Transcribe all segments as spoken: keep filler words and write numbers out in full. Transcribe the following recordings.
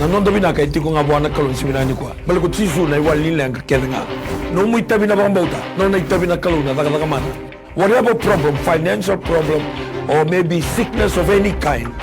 Na noda vinaka e tiko ga vua na Kalou ni siga vinaka nikua. Baleta ko Jisu na iwali ni leqa kece ga. Nomu itavi na vakabauta, nona itavi na Kalou na cakacaka mana. Whatever problem, financial problem, or maybe sickness of any kind,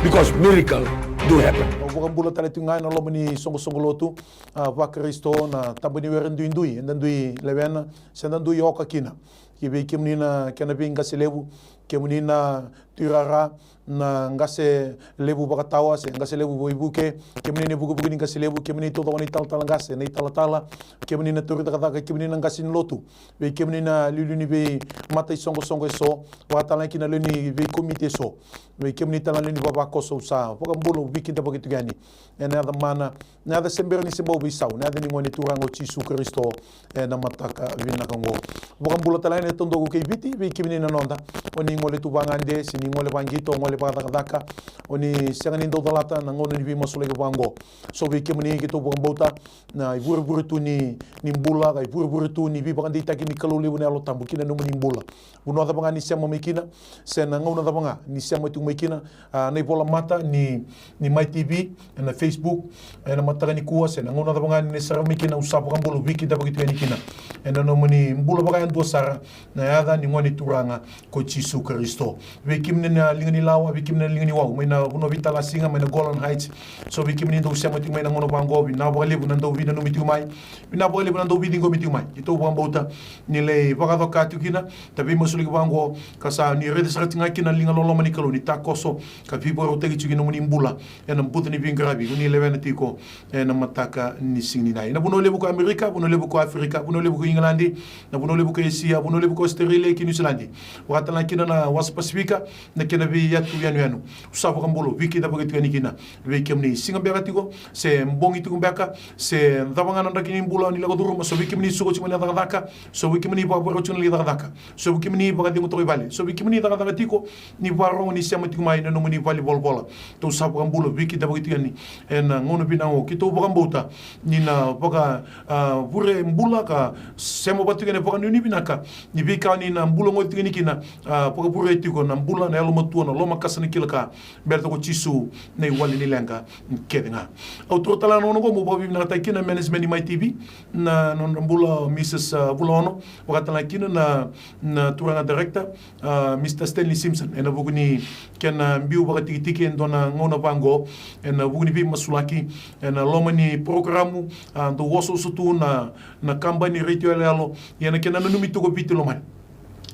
because miracle do happen. Au vakabula tale tiko ga ena loma ni soqosoqo lotu, a, vaKarisito, na taba ni were duidui eda dui lewena se da dui oka kina. Ki vei kemuni na kena veiqase levu, kemuni na tuirara, na qase levu vakatawa se qase levu veivuke, kemuni na ivukevuke ni qase levu, kemuni taucoko na italatala qase, na italatala, kemuni na tauri cakacaka, kemuni na qase ni lotu, vei kemuni na liuliu ni veimata isoqosoqo eso, vakatalega kina lewe ni veikomiti eso, vei kemuni tale na lewe ni vavakoso, au sa vakabula, au veikidavaki tiko yani ena yaca mana, na yaca se bera ni se bau veisau, na yaca ni Gone Turaga o Jisu Karisito, ena mataka vinaka oqo. Vakabula tale yani na taudaku kei Viti, vei kemuni na noda, o ni gole tu vagade se ni gole vaqito, gole vakacakacaka, o ni sega ni dau calata na gauna ni veimasulaki vaqo. So vei kemuni keitou vakabauta na ivurevure tu ni, ni bula, ka ivurevure tu ni veivakadeitaki ni Kalou levu na Yalo Tabu ki na nomuni bula. Vanua cava ga ni sema mai kina, se na gauna cava ga ni sema tiko mai kina, a, na ivolamata ni, ni Mai T V, ena Facebook, ena mataka nikua, se na gauna cava ga ni sarava mai kina, au sa vakabula, au veikidavaki tiko yani kina ena nomuni bula vakayadua sara, na yaca ni Gone Turaga ko Jisu Karisito. Vei kemuni na liga ni lawa, vei kemuni na liga ni wau, mai na vanua veitalasiga, mai na Golan Heights. So vei kemuni dau sema tiko mai na gauna vaqo, vinaka vakalevu na dau veinanumi tiko mai, vinaka vakalevu na dau veiciqomi tiko mai. Keitou vakabauta ni lai vakacoka tiko kina na veimasulaki vaqo, ka sa ni raica sara tiko ga kina na liga loloma ni Kalou ni takoso ka veivakarautaki tiko ki na nomuni bula ena buca ni veiqaravi ko ni lewena tiko ena mataka ni siga nikua. Na vanua levu ko Amerika, vanua levu ko Aferika, vanua levu ko Igiladi, na vanua levu ko Esia, vanua levu ko Ositerelia kei Niusiladi, vakatalega kina na wasa Pasifika, na kena veiyatu yanuyanu. Au sa vakabula, au veikidavaki tiko yani kina vei kemuni. Siga beka tiko, se bogi tiko beka, se cava ga na draki ni bula ni lako curuma, so vei kemuni suka tiko mai na cakacaka, so vei kemuni vakavure tiko na lai cakacaka, so vei kemuni vakacegu toka i vale, so vei kemuni cakacaka tiko ni vakarogo ni sema tiko mai na nomuni valenivolavola. Tou sa vakabula, veikidavaki tiko yani ena gauna vinaka oqo. Keitou vakabauta ni na vaka, a, vure bula ka sema vata tiko ena vakanuinui vinaka ni veika ni na bula oqo tiko yani kina, a, vakavure tiko na bula, na yalomatua, na lomakasa, na kila ka, baleta ko Jisu na iwali ni leqa kece ga. Au taura tale na gauna oqo meu vakavinavinakataki kina na management ni Mai T V, na nodra bula o Mrs, a, Vulaono, vakatalega kina na, na turaga director, a, Mr Stanley Simpson, ena vuku ni kena biu vakatikitiki e dua na gauna vaqo ena vuku ni veimasulaki ena loma ni porokaramu, a, dau osooso tu na, na kabani retio yaloyalo, ia na kena nanumi tu ko Viti lomani.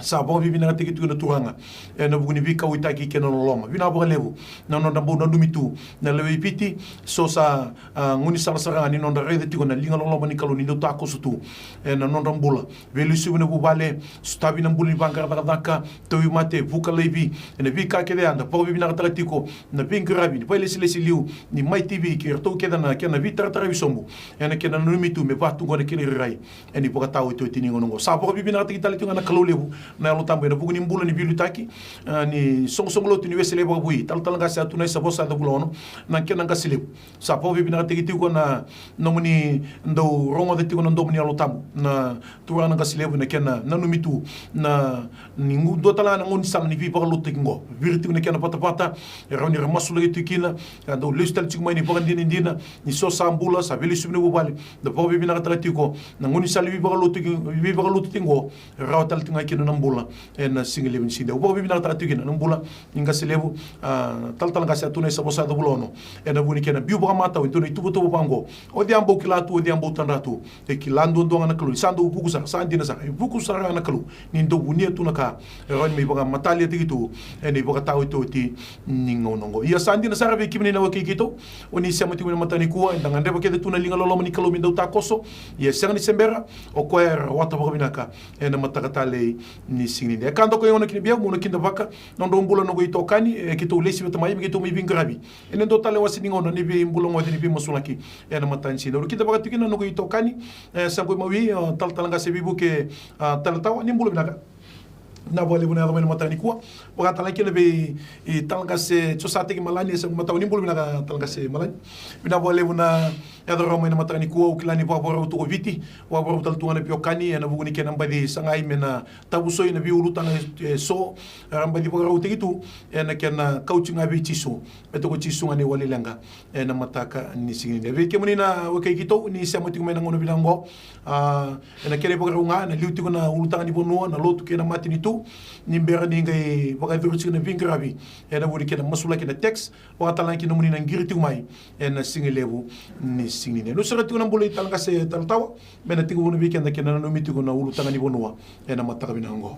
Sa vakavinavinakataki tiko na turaga ena vuku ni veikauwaitaki kei na loloma. Vinaka vakalevu na nodra bau nanumi tu na lewe i Viti, so sa, a, gaunisala sara ga ni nodra raica tiko na liga loloma ni Kalou ni dau takoso tu ena nodra bula. Veilesui ena vuvale, sotavi na bula ni vaqara cakacaka, tauvimate, vuka laivi, ena veika kece eda vakavinavinakataka tiko na veiqaravi ni vakailesilesi liu ni Mai T V kei iratou kece na kena veitarataravi sobu, ena kena nanumi tu me vaka tu qo na kena irairai ena ivakataotioti ni gauna oqo. Sa vakavinavinakataki tale tiko ga na Kalou levu na Yalo Tabu ena vuku ni bula ni veiliutaki, a, ni soqosoqo lotu ni Wesele vakavoui, talatala qase Atunai Savosa Yacavulaono, na kena qase levu. Sa vakavinavinakataki tiko na nomuni dau rogoca tiko na domo ni Yalo Tabu na turaga na qase levu, na kena nanumi tu na, ni gu-, dua tale ga na gaunisala ni veivakalotutaki qo. Viri tiko na kena vatavata e rawa ni ra masulaki tiko kina, ka dau lesu tale tiko mai na ivakadinadina ni so sa bula, sa veilesui ena vuvale. Da vakavinavinakataka tiko na gaunisala ni veivakalotutaki, veivakalotutaki qo, rawa tale tiko ga kina na bula ena siga levu ni siga. Au vakavinavinakataka tiko kina na bula ni qase levu, a, talatala qase Atunai Savosa Yacavulaono, ena vuku ni kena biu vakamatau e dua na ituvatuva vaqo. O cei a bau kila tu, o cei a bau tadra tu? E kila duadua ga na Kalou ni sa dau vuku sara, sa dina sara, e vuku sara ga na Kalou ni dau vunia tu na ka e rawa ni mai vakamataliataki tu ena ivakataotioti ni gauna oqo. Ia sa dina sara vei kemuni na wekai keitou, o ni sema tiko mai na mataka nikua, eda gadreva kece tu na liga loloma ni Kalou me dau takoso. Ia sega ni se bera, o koya e rawata vakavinaka ena mataka talei ni siga nikua. E ka dokai au na kina vei au meu na kidavaka na nodrau bula noqu itokani, e keitou lesi vata mai me keitou mai veiqaravi ena dua tale wase ni gauna ni veibula oqo ni veimasulaki ena mataka ni siga. Au kidavaka tiko kina na noqu itokani, e, sa qai mai, e, talatala qase Veivuke, a, Talatawa, ni bula vinaka. Vinaka vakalevu na yaco mai na mataka nikua. Vakatalega kina vei, i, Talaqase Josateki Malani, e sa mataka ni bula, vinaka Talaqase Malani. Vinaka vakalevu na yaco rawa mai na mataka nikua, au kila ni vakavakarau tu ko Viti, vakavakarau tale tu ga na veiwekani, ena vuku ni kena baci sagai me na tavusoi na veiulutaga e so, era baci vakarautaki tu ena kena kauti ga vei Jisu. Me toko Jisu ga ni wali leqa ena mataka ni siga nidai. Vei kemuni na wekai keitou ni sema tiko mai na gauna vinaka oqo, a, ena kena ivakarau ga, ena liu tiko na ulutaga ni vanua, na lotu kei na matanitu, ni bera ni qai vakayacori tiko na veiqaravi ena vuku ni kena masulaki na tax, vakatalega kina nomuni na qiri tiko mai ena siga levu ni siga nidai. Noqu sere tiko na bula i Talaqase Talatawa, me na tekivu vei keda kei na nanumi tiko na ulutaga ni vanua ena mataka vinaka oqo.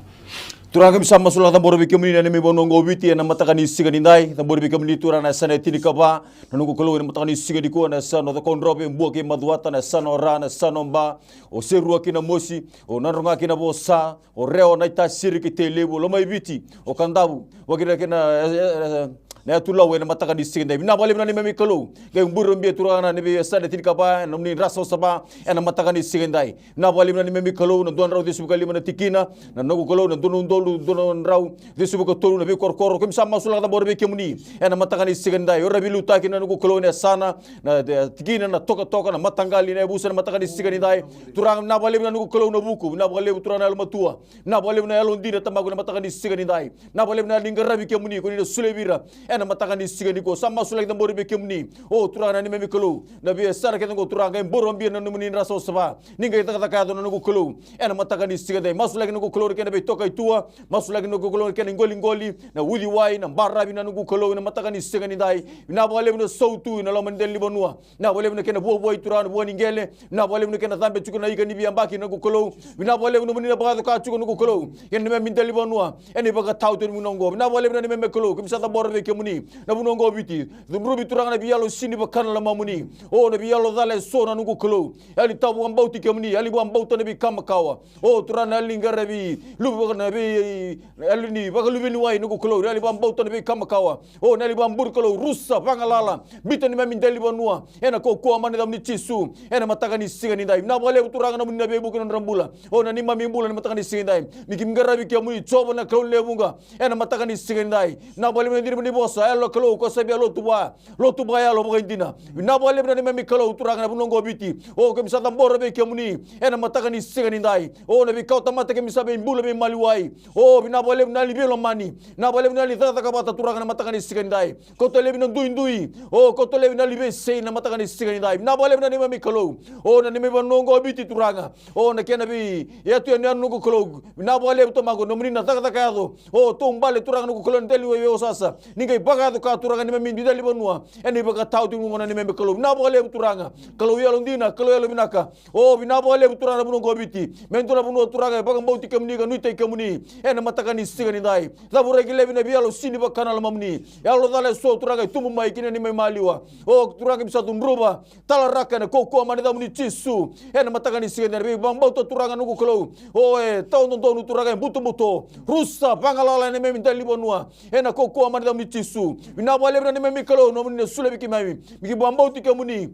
Turaga, keimami sa masulaka, cabora vei kemuni na neimami vanua oqo o Viti ena mataka ni siga nidai. Cabori vei kemuni, Turaga, na yasana e tinikava, na noqu Kalou, ena mataka ni siga nikua, na yasana o Cakaudrove, Bua kei Macuata, na yasana o Ra, na yasana o Ba, o Serua kei Namosi, o Nadroga kei Navosa, o Rewa, Naitasiri kei Tailevu, Lomaiviti, o Kadavu, vaka kina na, e, e, e, na Yatu Lau ena mataka ni siga nidai. Vinaka vakalevu na neimami Kalou. Qai bula vei, Turaga, na neimami yasana e tinikava, na nomuni dra savasava ena mataka ni siga nidai. Vinaka vakalevu na neimami Kalou, na dua na drau ciwasagavulu ka lima na tikina, na noqu Kalou, na dua na udolu dua na drau ciwasagavulu ka tolu na veikorokoro, keimami sa masulaka, cabora vei kemuni ena mataka ni siga nidai. O ira veiliutaki, na noqu Kalou, ena yasana, na, e, tikina, na tokatoka, na mataqali, na yavusa ena mataka ni siga nidai. Turaga, vinaka vakalevu na noqu Kalou na vuku, vinaka vakalevu, Turaga, na yalomatua, vinaka vakalevu na yalodina, Tamaqu, ena mataka ni siga nidai. Vinaka vakalevu na yalo ni qaravi kemuni, ko ni na solia vei ira ena mataka ni siga nikua. Sa masulaki, cabori vei kemuni, o Turaga na neimami Kalou, na veiyasana kece oqo, Turaga, qai bula vei na nomuni dra savasava, ni qai cakacaka yaco, na noqu Kalou, ena mataka ni siga nidai. Masulaki, noqu Kalou, na kena veitokaitua, masulaki, noqu Kalou, na kena iqoliqoli, na uciwai, na baravi, na noqu Kalou, ena mataka ni siga nidai. Vinaka vakalevu na sautu ena loma ni delanivanua. Vinaka vakalevu na kena vuavuai, Turaga, na vua ni qele. Vinaka vakalevu na kena cabe tiko na ika ni veiyabaki, noqu Kalou. Vinaka vakalevu na nomuni na vakayaco ka tiko, noqu Kalou, kei na neimami delanivanua ena ivakataotioti ni vanua oqo. Vinaka vakalevu na neimami Kalou, keimami sa cabora vei kemuni na vanua oqo o Viti. Cudruvi, Turaga, na veiyalo sega ni vaka na lomamuni. O, na veiyalo cala eso, na noqu Kalou, yalo ni tawa vakabauti kemuni, yalo ni vakabauta na veika makawa. O, Turaga, na yalo ni qaravi luve vaka na vei, yalo ni vakaluveni wai, noqu Kalou, na yalo ni vakabauta na veika makawa. O, na yalo ni vakaburi, Kalou, rusa, vagalala, biuta na neimami delanivanua ena kaukauwa mana ni yacamuni Jisu ena mataka ni siga nidai. Vinaka vakalevu, Turaga, na nomuni na veivuke na nodra bula, o, na neimami bula ena mataka ni siga nidai. Ni keimami qaravi kemuni, Jiova na Kalou lewe vuqa, ena mataka ni siga nidai. Vinaka vakalevu na iciribani vosa, yalo na Kalou, ko sa via lotu vua, lotu vakayalo vakaidina. Vinaka vakalevu na neimami Kalou, Turaga, na vanua oqo o Viti. O, keimami sa cabora vei kemuni ena mataka ni siga nidai. O, na veikauta mata keimami sa veibula, veimaliwai. O, vinaka vakalevu na yalo ni veilomani. Vinaka vakalevu na yalo ni cakacaka vata, Turaga, na mataka ni siga nidai. Kauta laivi na duidui. O, kauta laivi na yalo ni veisei na mataka ni siga nidai. Vinaka vakalevu na neimami Kalou. O, na neimami vanua oqo o Viti, Turaga. O, na kena veiyatuyanuyanu, noqu Kalou. Vinaka vakalevu, Tamaqu, na nomuni na cakacaka yaco. O, taubale, Turaga, noqu Kalou, na delaniwai veivosavosa, ni qai vakayaco ka, Turaga, neimami delanivanua ena ivakataotioti ni vanua, na neimami Kalou. Vinaka vakalevu, Turaga, Kalou yalodina, Kalou yalovinaka. O, vinaka vakalevu, Turaga, na vanua oqo o Viti, me dua na vanua, Turaga, e vakabauti kemuni ka nuitaki kemuni ena mataka ni siga nidai. Cavuraki laivi na veiyalo sega ni vaka na lomamuni. Yalo cala eso, Turaga, e tubu mai ki na neimami maliwa. O, Turaga, keimami sa cudruva, talaraka ena kaukauwa mana ni yacamuni Jisu ena mataka ni siga nidai. Veivakabauta, Turaga, noqu Kalou, o, e tawa dodonu, Turaga, e butobuto, rusa, vagalala ena neimami delanivanua ena kaukauwa mana ni yacamuni Jisu. Vinaka vakalevu na neimami Kalou, na nomuni na solia vei keimami me keimami vakabauti kemuni,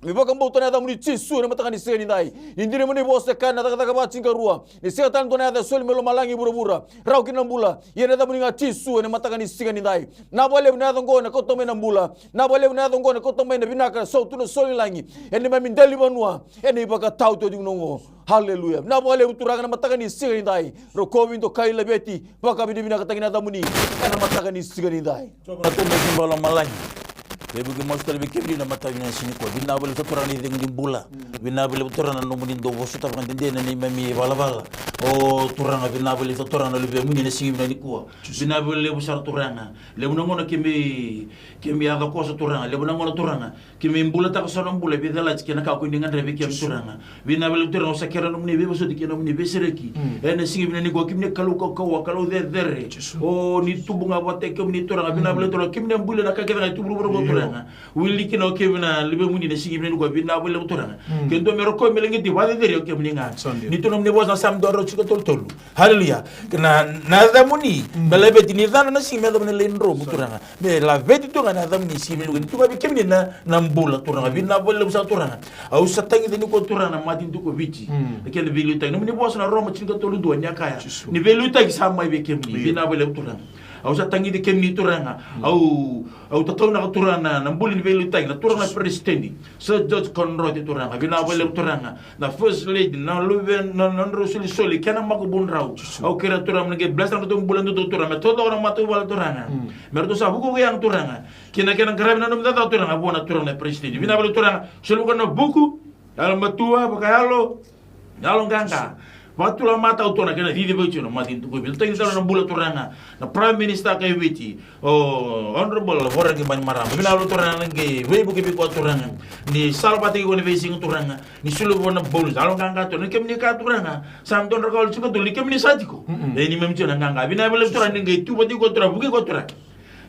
me vakabauta na yacamuni Jisu ena mataka ni siga nidai. Ni dina mai na vosa e kaya, na Cakacaka va tinikarua, ni sega tale dua na yaca e soli mai lomalagi, vuravura, rawa kina na bula, ia na yacamuni ga Jisu ena mataka ni siga nidai. Vinaka vakalevu na yaca oqo ena kauta mai na bula. Vinaka vakalevu na yaca oqo ena kauta mai na vinaka, sautu, na soli lagi ena neimami delanivanua ena ivakataotioti ni vanua oqo. Haleluya. Vinaka vakalevu, Turaga, na mataka ni siga nidai. Rokovi, dokai, laveti, vakavinavinakataki na yacamuni ena mataka ni siga nidai. Jiova na Tamai kei na Baba lomalagi, veivuke masu tale vei kemuni na mataka ni siga nikua. Vinaka vakalevu, Turaga, na icegu ni bula. Vinaka vakalevu, Turaga, na nomuni dau vosota vakadede na neimami ivalavala. O, Turaga, vinaka vakalevu, Turaga, na luvemuni ena siga vinaka nikua. Vinaka vakalevu sara, Turaga. Levu na gauna keimami, keimami yaco koso, Turaga. Levu na gauna, Turaga, keimami bulataka so na bula veicalati kei na ka ko ni gadreva vei keimami, Turaga. Vinaka vakalevu, Turaga, au sa kerea na nomuni veivosoti kei na nomuni veisereki ena siga vinaka nikua. Kemuni na Kalou kaukauwa, Kalou cecere. O, ni tubu ga vata kei kemuni, Turaga. Vinaka vakalevu, Turaga, kemuni na bula na ka kece ga e tu vuravura, Turaga. Wili kina o kemuni na luvemuni na siga vinaka nikua. Vinaka vakalevu, Turaga. Ke dua me rokovi, me lagiti, vakaceceri o kemuni ga. Ni tu na nomuni vosa na Same dua, drau Siga tolutolu. Haleluya. Na, na yacamuni, me laveti ni cana na siga me yacova na lai dromu, Turaga. Me laveti tu ga na yacamuni, siga me luka ni tu ga vei kemuni na, na bula, Turaga. Vinaka vakalevu sara, Turaga. Au sa tagica nikua, Turaga, na matanitu ko Viti. Na kena veiliutaki. Nomuni vosa na Roma tinikatolu dua ni a kaya. Ni veiliutaki sa mai vei kemuni. Vinaka vakalevu, Turaga. Au sa tagici kemuni, Turaga. Au, au tataunaka, Turaga, na, na bula ni veiliutaki, na Turaga na Peresitedi, Sir George Konrote, Turaga. Vinaka vakalevu, Turaga. Na First Lady, na luve, na, na nodrau solisoli, kei na makubudrau. Au kerea, Turaga, mo ni qai bless na nodratou bula duadua, Turaga. Me taucoko na matavuvale, Turaga. Me ratou sa vukavuka yaga, Turaga. Kei na kena qaravi na nomu cakacaka, Turaga, vua na Turaga na Peresitedi. Vinaka vakalevu, Turaga. Soli vua na vuku, yalomatua, vakayalo, yaloqaqa. Vakatula mata, au tona kena cici vei tiko na matanitu ko Viti. Tagi tale na bula, Turaga, na Prime Minister ko Viti, o Honorable Voreqe Bainimarama. Vinaka vakalevu, Turaga, na qai veivuke vei koya, Turaga. Ni salavata kei koya na veisiga, Turaga. Ni soli vua na bonus, yaloqaqa, Turaga. Ni kemuni kaya, Turaga, sa dodra ka wale tiko, Turaga, ni kemuni sa tiko. E ni memi tiko na qaqa. Vinaka vakalevu, Turaga, ni qai tu vata kei koya, Turaga, vukei koya, Turaga.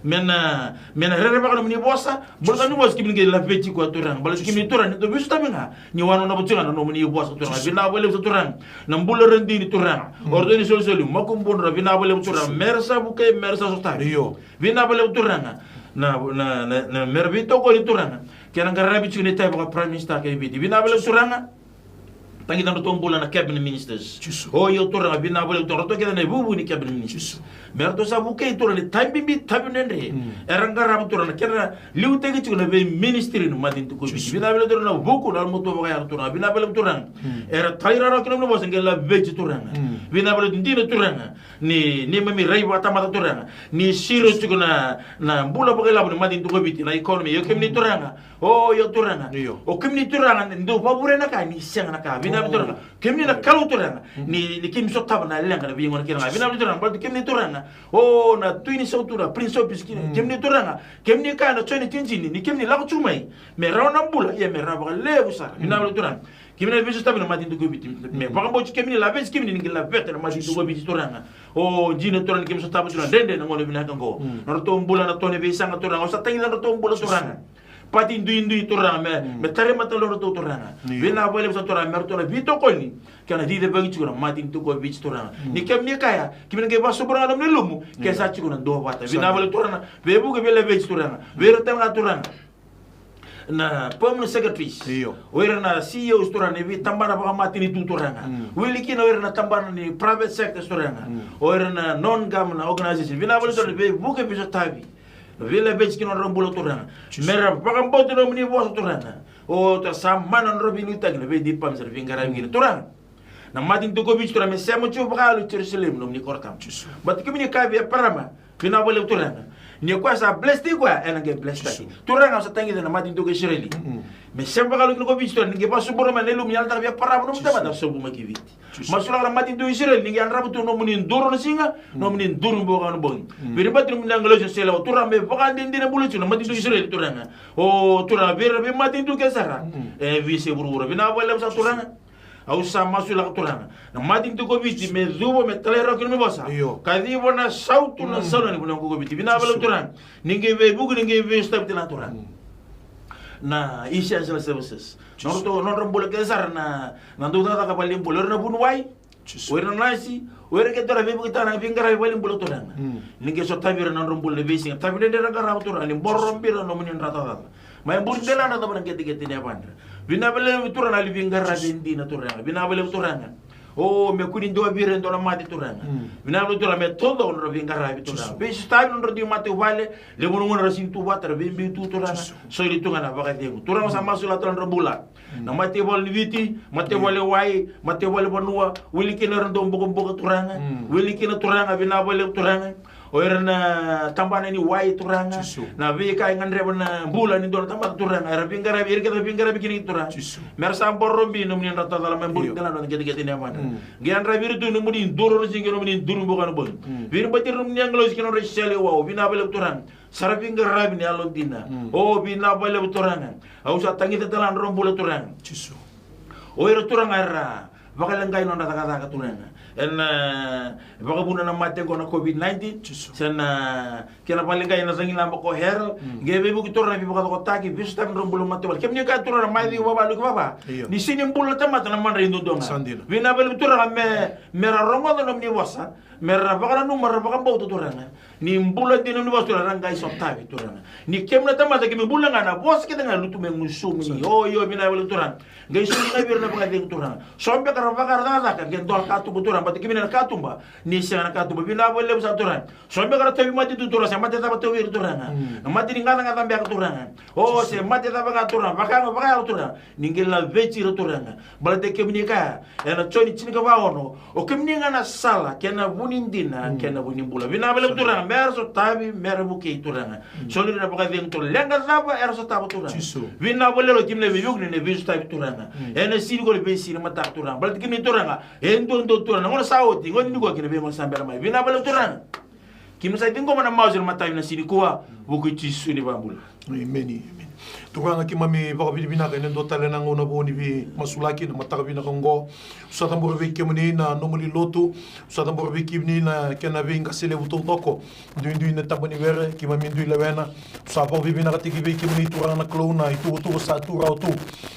Me na, me na rerevaka nomuni vosa, baleta ni vosa kemuni qai laveti koya, Turaga. Baleta kemuni, Turaga, ni tou veisotavi ga ni wanono vata ga na nomuni vosa, Turaga. Vinaka vakalevu sara, Turaga. Na bula radini, Turaga. O ratou ni solisoli, makubudrau, vinaka vakalevu, Turaga. Me ra sa vukei, me ra sa sotavi. Io. Vinaka vakalevu, Turaga. Na, na, na, na me ra veitokoni, Turaga. Kei na qaravi tiko ni itavi vaka Prime Minister ko Viti. Vinaka vakalevu, Turaga. Tagica nodratou bula na cabinet ministers. O io, Turaga, vinaka vakalevu, Turaga, ratou kece na ivuvu ni cabinet ministers. Me ratou sa vukei, Turaga, ni tabi bibi, tabi dredre. Era qarava, Turaga, na kena liutaki tiko na veiministry ni matanitu ko Viti. Vinaka vakalevu, Turaga, na vuku, na yalomatua vakayalo, Turaga. Vinaka vakalevu, Turaga. Era talairawarawa ki na nomuni vosa, qai laveti, Turaga. Vinaka vakalevu, dina, Turaga. Ni, ni mami rai vakatamata, Turaga. Ni siro tiko na, na bula vakailavo ni matanitu ko Viti, na economy. Io kemuni, Turaga. O, io, Turaga. Io. O kemuni, Turaga, ni dau vakavure na ka, ni sega na ka. Vinaka vakalevu, Turaga. Kemuni na Kalou, Turaga. Ni, ni kemuni sotava na leqa na veigauna kece ga. Vinaka vakalevu, Turaga. Baleta kemuni, Turaga. O, na Tui ni Sautu, na Prince of Peace, kemuni, Turaga. Kemuni kaya na Joni tinitini, ni kemuni lako tu mai, me rawa na bula, ia me rawa vakalevu sara. Vinaka vakalevu, Turaga. Kemuni na veisotavi na matanitu ko Viti. Me vakabauti kemuni, laveti kemuni, ni qai laveta na matanitu ko Viti, Turaga. O, dina, Turaga, ni kemuni sotava, Turaga, dredre na gauna vinaka qo. Nodratou bula na to ni veisaqa, Turaga. O sa tagica nodratou bula, Turaga. Pati duidui, Turaga, me, me tara mata nodratou, Turaga. Vinaka vakalevu sara, Turaga, me ratou na veitokoni kei na cicivaki tiko na matanitu ko Viti, Turaga. Ni kemuni kaya, kemuni qai vakasobu ga na nomuni lumu, ke sa tiko na duavata. Vinaka vakalevu, Turaga, veivuke, veilaveti, Turaga. Vei ira tale ga, Turaga, na permanent secretaries. Io. O ira na C E Os, Turaga, ni veitabana vakamatanitu, Turaga. Wili kina o ira na tabana ni private sectors, Turaga. O ira na non-government organization. Vinaka vakalevu, Turaga, veivuke, veisotavi. Veilaveti ki na nodra bula, Turaga. Me ra vakabauta na nomuni vosa, Turaga. O, Turaga, sa mana na nodra veiliutaki na veidepartments era veiqaravi kina, Turaga. Na matanitu ko Viti, Turaga, me sema tiko vakayalo i Jerusalemi, nomuni koro tabu. Baleta kemuni kaya vei Eparama, vinaka vakalevu, Turaga. Ni o koya sa bless-taki koya, ena qai bless-taki. Turaga, au sa tagica na matanitu ko Isireli. Me sema vakayalo kina ko Viti, Turaga, ni qai vakasobu mai na ilumu ni yalataka vei Eparama, nomu tamata, sobu mai ki Viti. Masulaka na matanitu Isireli, ni qai yadrava tu nomuni duru na siga, nomuni duru bogi na bogi. Viri bati nomuni agilosi na selewa, Turaga, me vakadinadina bula tiko na matanitu Isireli, Turaga. O, Turaga, vei ira na veimatanitu kece sara. E, vei se vuravura. Vinaka vakalevu sara, Turaga. Au sa masulaka, Turaga, na matanitu ko Viti me cuva, me talairawarawa ki na nomuni vosa. Io. Kaciva na sautu, na sauna ni vanua ko Viti. Vinaka vakalevu, Turaga. Ni qai veivuke, ni qai veisotavi tale na, Turaga. Na essential services. Nodratou, nodra bula kece sara na, na dau cakacaka valenibula. O ira na vuniwai. O ira na nasi, o ira kece, Turaga, veivuke tale na veiqaravi valenibula, Turaga. Ni qai sotavi ira na nodra bula na veisiga. Tavi dredre era qarava, Turaga, ni borobi ira na nomuni dra cakacaka. Mai buri dela na cava na qeteqete ni yavadra. Vinaka vakalevu, Turaga, na veiqaravi dina, Turaga. Vinaka vakalevu, Turaga. O, me kua ni dua vei ira e dua na mate, Turaga. Vinaka vakalevu, Turaga, me taucoko na nodra veiqaravi, Turaga. Veisotavi na nodra dui matavuvale, levu na gauna ra sini tu vata, ra veibiu tu, Turaga. Soli tu ga na vakacegu. Turaga, sa masulaka tale na nodra bula. Na mataivalu ni Viti, mataivalu e wai, mataivalu e vanua, wili kina era dau bokoboka, Turaga. Wili kina, Turaga, vinaka vakalevu, Turaga. O ira na tabana ni wai, Turaga. Na veika e gadreva na bula ni dua na tamata, Turaga. Era veiqaravi, ira kece veiqaravi kina, Turaga. Me ra sa borobi na nomuni dra cakacaka, mai buri dela na qeteqete ni yavadra. Qai yadravi ira tu na nomuni duru na siga, nomuni duru bogi na bogi. Viri bati ira na nomuni agilosi kei na nodra isele wau, vinaka vakalevu, Turaga. Sa ra veiqaravi ni yalodina. O, vinaka vakalevu, Turaga. Au sa tagica tale na nodra bula, Turaga. O ira, Turaga, era Vakaleqai nodra cakacaka, Turaga. Ena vakavuna na mate qo na COVID nineteen. Se na kena vakaleqai na cagilaba ko Harold. Qai veivuke, Turaga, na veivakacokotaki, veisotavi, nodra bula matavuvale. Kemuni kaya, Turaga, na macawa vava, luki vava. Ni sega ni bula na tamata na madrai duadua ga. Vinaka vakalevu, Turaga, me, mera rogoca na nomuni vosa. Mera vakananuma, ra vakabauta, Turaga. Ni bula dina na nomuni vosa, Turaga, ra qai sotavi, Turaga. Ni kemuni na tamata, keimami bula ga na vosa kece ga e lutu mai gusumuni. Io, io, vinaka vakalevu, Turaga. Qai soli ga vei ira na vakacegu, Turaga. So beka ra vaka ra cakacaka, qai dola katuba, Turaga, baleta kemuni na katuba. Ni sega na katuba, vinaka vakalevu sara, Turaga. So beka ra tauvimate tu, Turaga, se mate cava tauvi ira, Turaga. Na mate ni gacagaca beka, Turaga. O se mate cava ga, Turaga, vaka ga vakayalo, Turaga. Ni qai laveti ira, Turaga. Baleta kemuni kaya ena Joni tinikava ono, o kemuni ga na sala kei na vu ni dina kei na vu ni bula. Vinaka vakalevu, Turaga, mera sotavi, mera vukei, Turaga. Soli ira na vakacegu, Turaga, leqa cava era sotava, Turaga. Vinaka vakalevu, kemuni na veivuke ni na veisotavi, Turaga. Ena sini qo na veisini mataka, Turaga. Baleta kemuni, Turaga, e duadua, Turaga, na gauna sa oti, gauna ni kua kei na veigauna sa bera mai. Vinaka vakalevu, Turaga. Keimami sa ciqoma na masu ena mataka ni siga nikua, vuku i Jisu na iVakabula. Emeni, emeni. Turaga, keimami vakavinavinaka ena dua tale na gauna vou ni veimasulaki na mataka vinaka oqo. Au sa cabora vei kemuni na nomuni lotu. Au sa cabora vei kemuni na kena veiqase levu taucoko. Duidui na taba ni were, keimami dui lewena. Au sa vakavinavinakataki vei kemuni, Turaga na Kalou, na ituvatuva sa tu rawa tu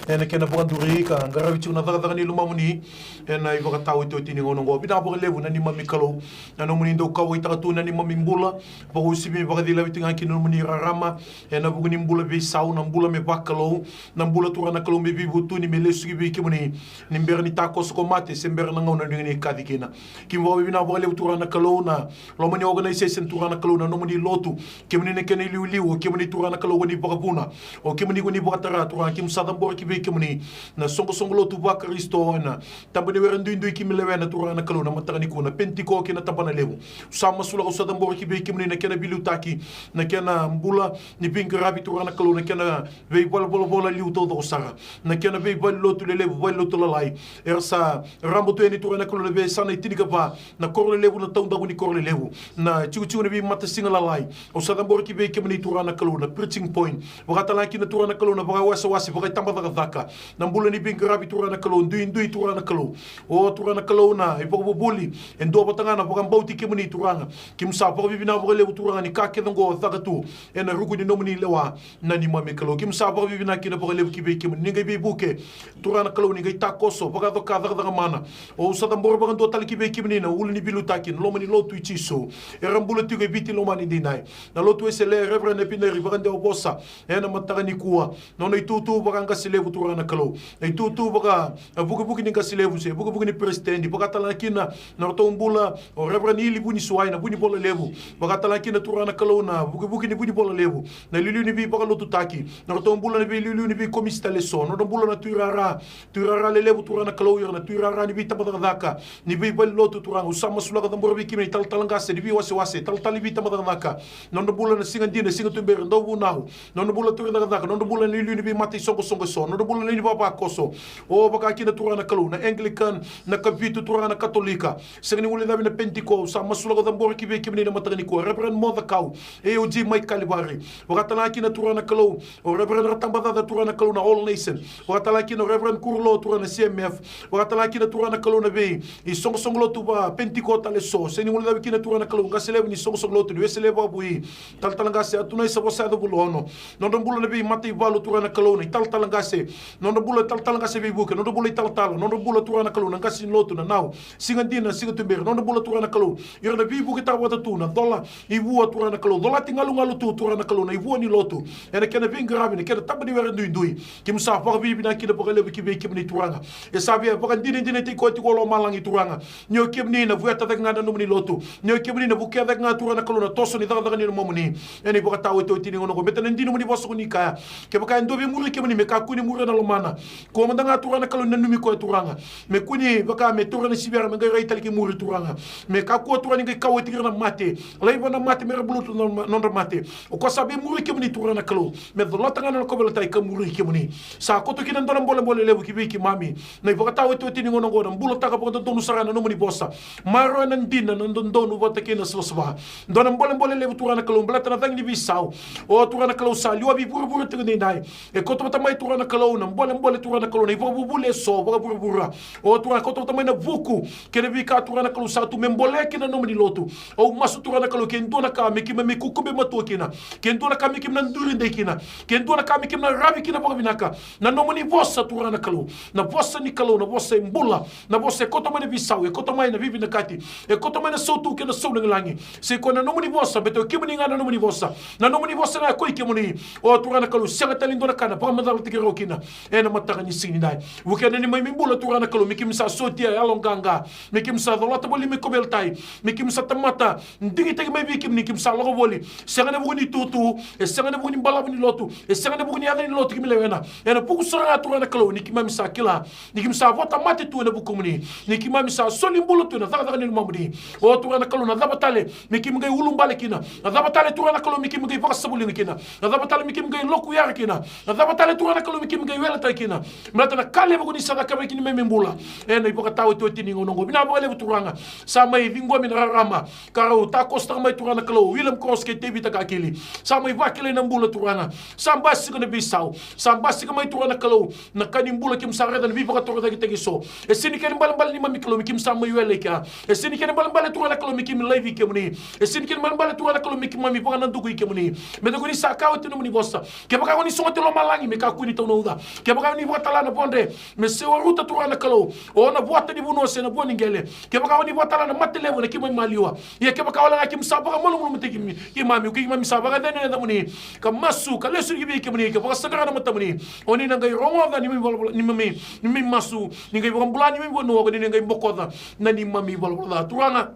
ena kena vakaduri ka qaravi tiko na cakacaka ni lomamuni ena ivakataotioti ni gauna oqo. Vinaka vakalevu na neimami Kalou. Na nomuni dau kauwaitaka tu na neimami bula, vakauasivi me vakacilavi tiko ga ki na nomuni rarama, ena vuku ni bula veisau, na bula me vakalou, na bula, Turaga na Kalou, me veivutuni, me lesu ki vei kemuni, ni bera ni takoso ko mate, se bera na gauna ni na kaci kina. Keimami vakavinavinaka vakalevu, Turaga na Kalou, na loma ni organization, Turaga na Kalou, na nomuni lotu, kemuni na kena iliuliu, o kemuni, Turaga na Kalou, ko ni vakavuna, o kemuni ko ni vakatara, Turaga, keimami sa cabora ki vei kemuni na soqosoqo lotu vaKarisito ena taba ni were duidui keimami lewena, Turaga na Kalou, na mataka nikua, na Penitiko kei na Tabana Levu. Au sa masulaka, au sa cabora ki vei kemuni na kena veiliutaki, na kena bula ni veiqaravi, Turaga na Kalou, na kena veivalevolavola liu taucoko sara, na kena veivalelotu lelevu, valelotu lalai. Era sa raba tu yani, Turaga na Kalou, na veiyasana e tinikava, na koro lelevu, na taudaku ni koro lelevu, na tikotiko ni veimatasiga lalai. Au sa cabora ki vei kemuni, Turaga na Kalou, na Preaching Point. Vaka tale ga kina, Turaga na Kalou, na vakawasewase, vakaitabacakacaka, na bula ni veiqaravi, Turaga na Kalou, duidui, Turaga na Kalou. O Turaga na Kalou, na ivakavuvuli e dua vata ga na vakabauti kemuni, Turaga. Keimami sa vakavinavinaka vakalevu, Turaga, ni ka kece oqo caka tu ena ruku ni nomuni lewa, na neimami Kalou. Keimami sa vakavinavinaka kina vakalevu ki vei kemuni, ni qai veivuke, Turaga na Kalou, ni qai takoso, vakayaco ka cakacaka mana. Au sa cabora vakadua tale ki vei kemuni na ulu ni veiliutaki ena loma ni lotu i Jisu. Era bula tiko e Viti lomani daidai, na Lotu Wesele, Reverend Epineri Vakadewavosa, ena mataka nikua. Nona itutu vakaqase levu, Turaga na Kalou, na itutu vaka, a, vukevuke ni qase levu se vukevuke ni peresitedi. Vaka tale ga kina na nodratou bula o Reverend Ili Vunisuwai, na vunivola levu. Vaka tale ga kina, Turaga na Kalou, na vukevuke ni vunivola levu, na iliuliu ni veivakalotutaki, na nodratou bula na veiliuliu ni veikomisi tale eso, na nodra bula na tuirara, tuirara lelevu, Turaga na Kalou, ira na tuirara ni veitabacakacaka, ni veivalelotu, Turaga. Au sa masulaka, cabora vei kemuni na italatala qase ni veiwasewase, talatala ni veitabacakacaka, na nodra bula na siga dina, siga tuberi, dauvunau, na nodra bula turi cakacaka, na nodra bula na iliuliu ni veimata isoqosoqo eso, na nodra bula na iliuliu ni vavakoso. O, vaka kina, Turaga na Kalou, na Anglican, na Kavitu, Turaga, na Katolika, sega ni guilecavi na Penitiko. Au sa masulaka, cabora ki vei kemuni na mataka nikua, Reverend Mo Cakau, A O G mai Kalivari. Vaka tale ga kina, Turaga na Kalou, o Reverend Ratabacaca, Turaga na Kalou, na All Nation. Vaka tale ga kina o Reverend Kurulo, Turaga, na C M F. Vaka tale ga kina, Turaga na Kalou, na vei isoqosoqo lotu vaPenitiko tale eso, sega ni guilecavi kina, Turaga na Kalou, qase levu ni soqosoqo lotu ni Wesele vakavoui, talatala qase Atunai Savosa Yacovulono. Na nodra bula na veimataivalu, Turaga na Kalou, na italatala qase, na nodra bula italatala qase veivuke, na nodra bula italatala, na nodra bula, Turaga na Kalou, na qase ni lotu, na nau, siga dina, siga tuberi, na nodra bula, Turaga na Kalou, ira na veivuketaka vata tu, na cola i vua, Turaga na Kalou, colati galugalu tu, Turaga na Kalou, na ivua ni lotu ena kena veiqaravi, na kena taba ni were duidui. Keimami sa vakavinavinaka kina vakalevu ki vei kemuni, Turaga. E sa via vakadinadinataki koya tiko o lomalagi, Turaga, ni o kemuni na vueta cake ga na nomuni lotu, ni o kemuni na vukea cake ga, Turaga na Kalou, na toso ni cakacaka ni lomamuni ena ivakataotioti ni gauna oqo. Baleta na dina ni nomuni vosa ko ni kaya, kevaka e dua via muri kemuni, me kakua ni muria na lomana. Kua mada ga, Turaga na Kalou, ni nanumi koya, Turaga, me kua ni vaka me taura na sivera me qai rai tale ki muri, Turaga. Me kakua, Turaga, ni qai kauwaitaki ira na mate, laiva na mate me ra buluta na nodra mate. O koya sa via muri kemuni, Turaga na Kalou, me colata ga na nona kauveilatai ka muri kemuni. Sa koto kina e dua na bolebole levu ki vei keimami na ivakataotioti ni gauna oqo, na bulataka vakadodonu sara na nomuni vosa. Maroroya na dina, na dodonu vata kei na savasava. Dua na bolebole levu, Turaga na Kalou, baleta na cagi ni veisau, O Turaga na Kalou, sa liwavi vuravura tiko nikua. E kauta vata mai, Turaga na Kalou, na bolebole, Turaga na Kalou, na ivakavuvuli eso vakavuravura. O Turaga, kauta vata mai na vuku kei na veika, Turaga na Kalou, sa tu me bolea kina na nomuni lotu. Au masu, Turaga na Kalou, ke dua na ka me keimami kukube matua kina, ke dua na ka me keimami na duri dei kina, ke dua na ka me keimami na ravi kina vakavinaka, na nomuni vosa, Turaga na Kalou, na vosa ni Kalou, na vosa e bula, na vosa e kauta mai na veisau, e kauta mai na veivinakati, e kauta mai na sautu kei na sau lagilagi. Sa i koya na nomuni vosa, baleta o kemuni ga na nomuni vosa. Na nomuni vosa ga e koi kemuni. O Turaga na Kalou, sega tale ni dua na ka na vakamacalataki rawa kina ena mataka ni siga nidai. Vukea na neimami bula, Turaga na Kalou, me keimami sa sotia yaloqaqa, me keimami sa colata voli me koveletai, me keimami sa tamata digitaki mai vei kemuni, keimami sa lako voli. Sega ena vuku ni tutu, e sega ena vuku ni balavu ni lotu, e sega ena vuku ni yaca ni lotu keimami lewena. Ena vuku sara ga, Turaga na Kalou, ni keimami sa kila ni keimami sa vota mate tu ena vukumuni, ni keimami sa soli bula tu ena cakacaka ni lomamuni. O Turaga na Kalou, na cava tale me keimami qai ulubale kina? Na cava tale, Turaga na Kalou, me keimami qai vakasavuliga kina? Na cava tale me keimami qai lokuyara kina? Na cava tale, Turaga na Kalou, me keimami qai weletaki kina? Baleta na ka levu ko ni sa cakava vei keimami bula ena ivakataotioti ni gauna oqo. Vinaka vakalevu, Turaga. Sa mai ciqomi na rarama ka rau takosotaka mai, Turaga na Kalou, William Cross kei Tevita Kakili. Sa mai vakilai na bula, Turaga. Sa basika na veisau. Sa basika mai, Turaga na Kalou, na ka ni bula, keimami sa raica na veivakatorocaketaki eso. E sega ni kena ibalebale, neimami Kalou, me keimami sa mai wele i kea. E sega ni kena ibalebale, Turaga na Kalou, me keimami laivi kemuni. E sega ni kena ibalebale, Turaga na Kalou, me keimami vakanadukui kemuni. Baleta ko ni sa kaya oti na nomuni vosa, kevaka ko ni sogota e lomalagi, me kakua ni taunauca. Kevaka ko ni vakatala na vodre, me seuaruta, Turaga na Kalou, o na vuata ni vanua se na vua ni qele. Kevaka ko ni vakatala na mate levu, na keimami maliwa. Ia kevaka wale ga keimami sa vakamalumalumutaki keimami, keimami, keimami sa vakacegana na yacamuni, ka masu, ka lesu ki vei kemuni, ka vakasaqara na matamuni, o ni na qai rogoca neimami valavala, neimami, neimami masu, ni qai vakabula neimami vanua, ka ni na qai bokoca na neimami valavala ca. Turaga,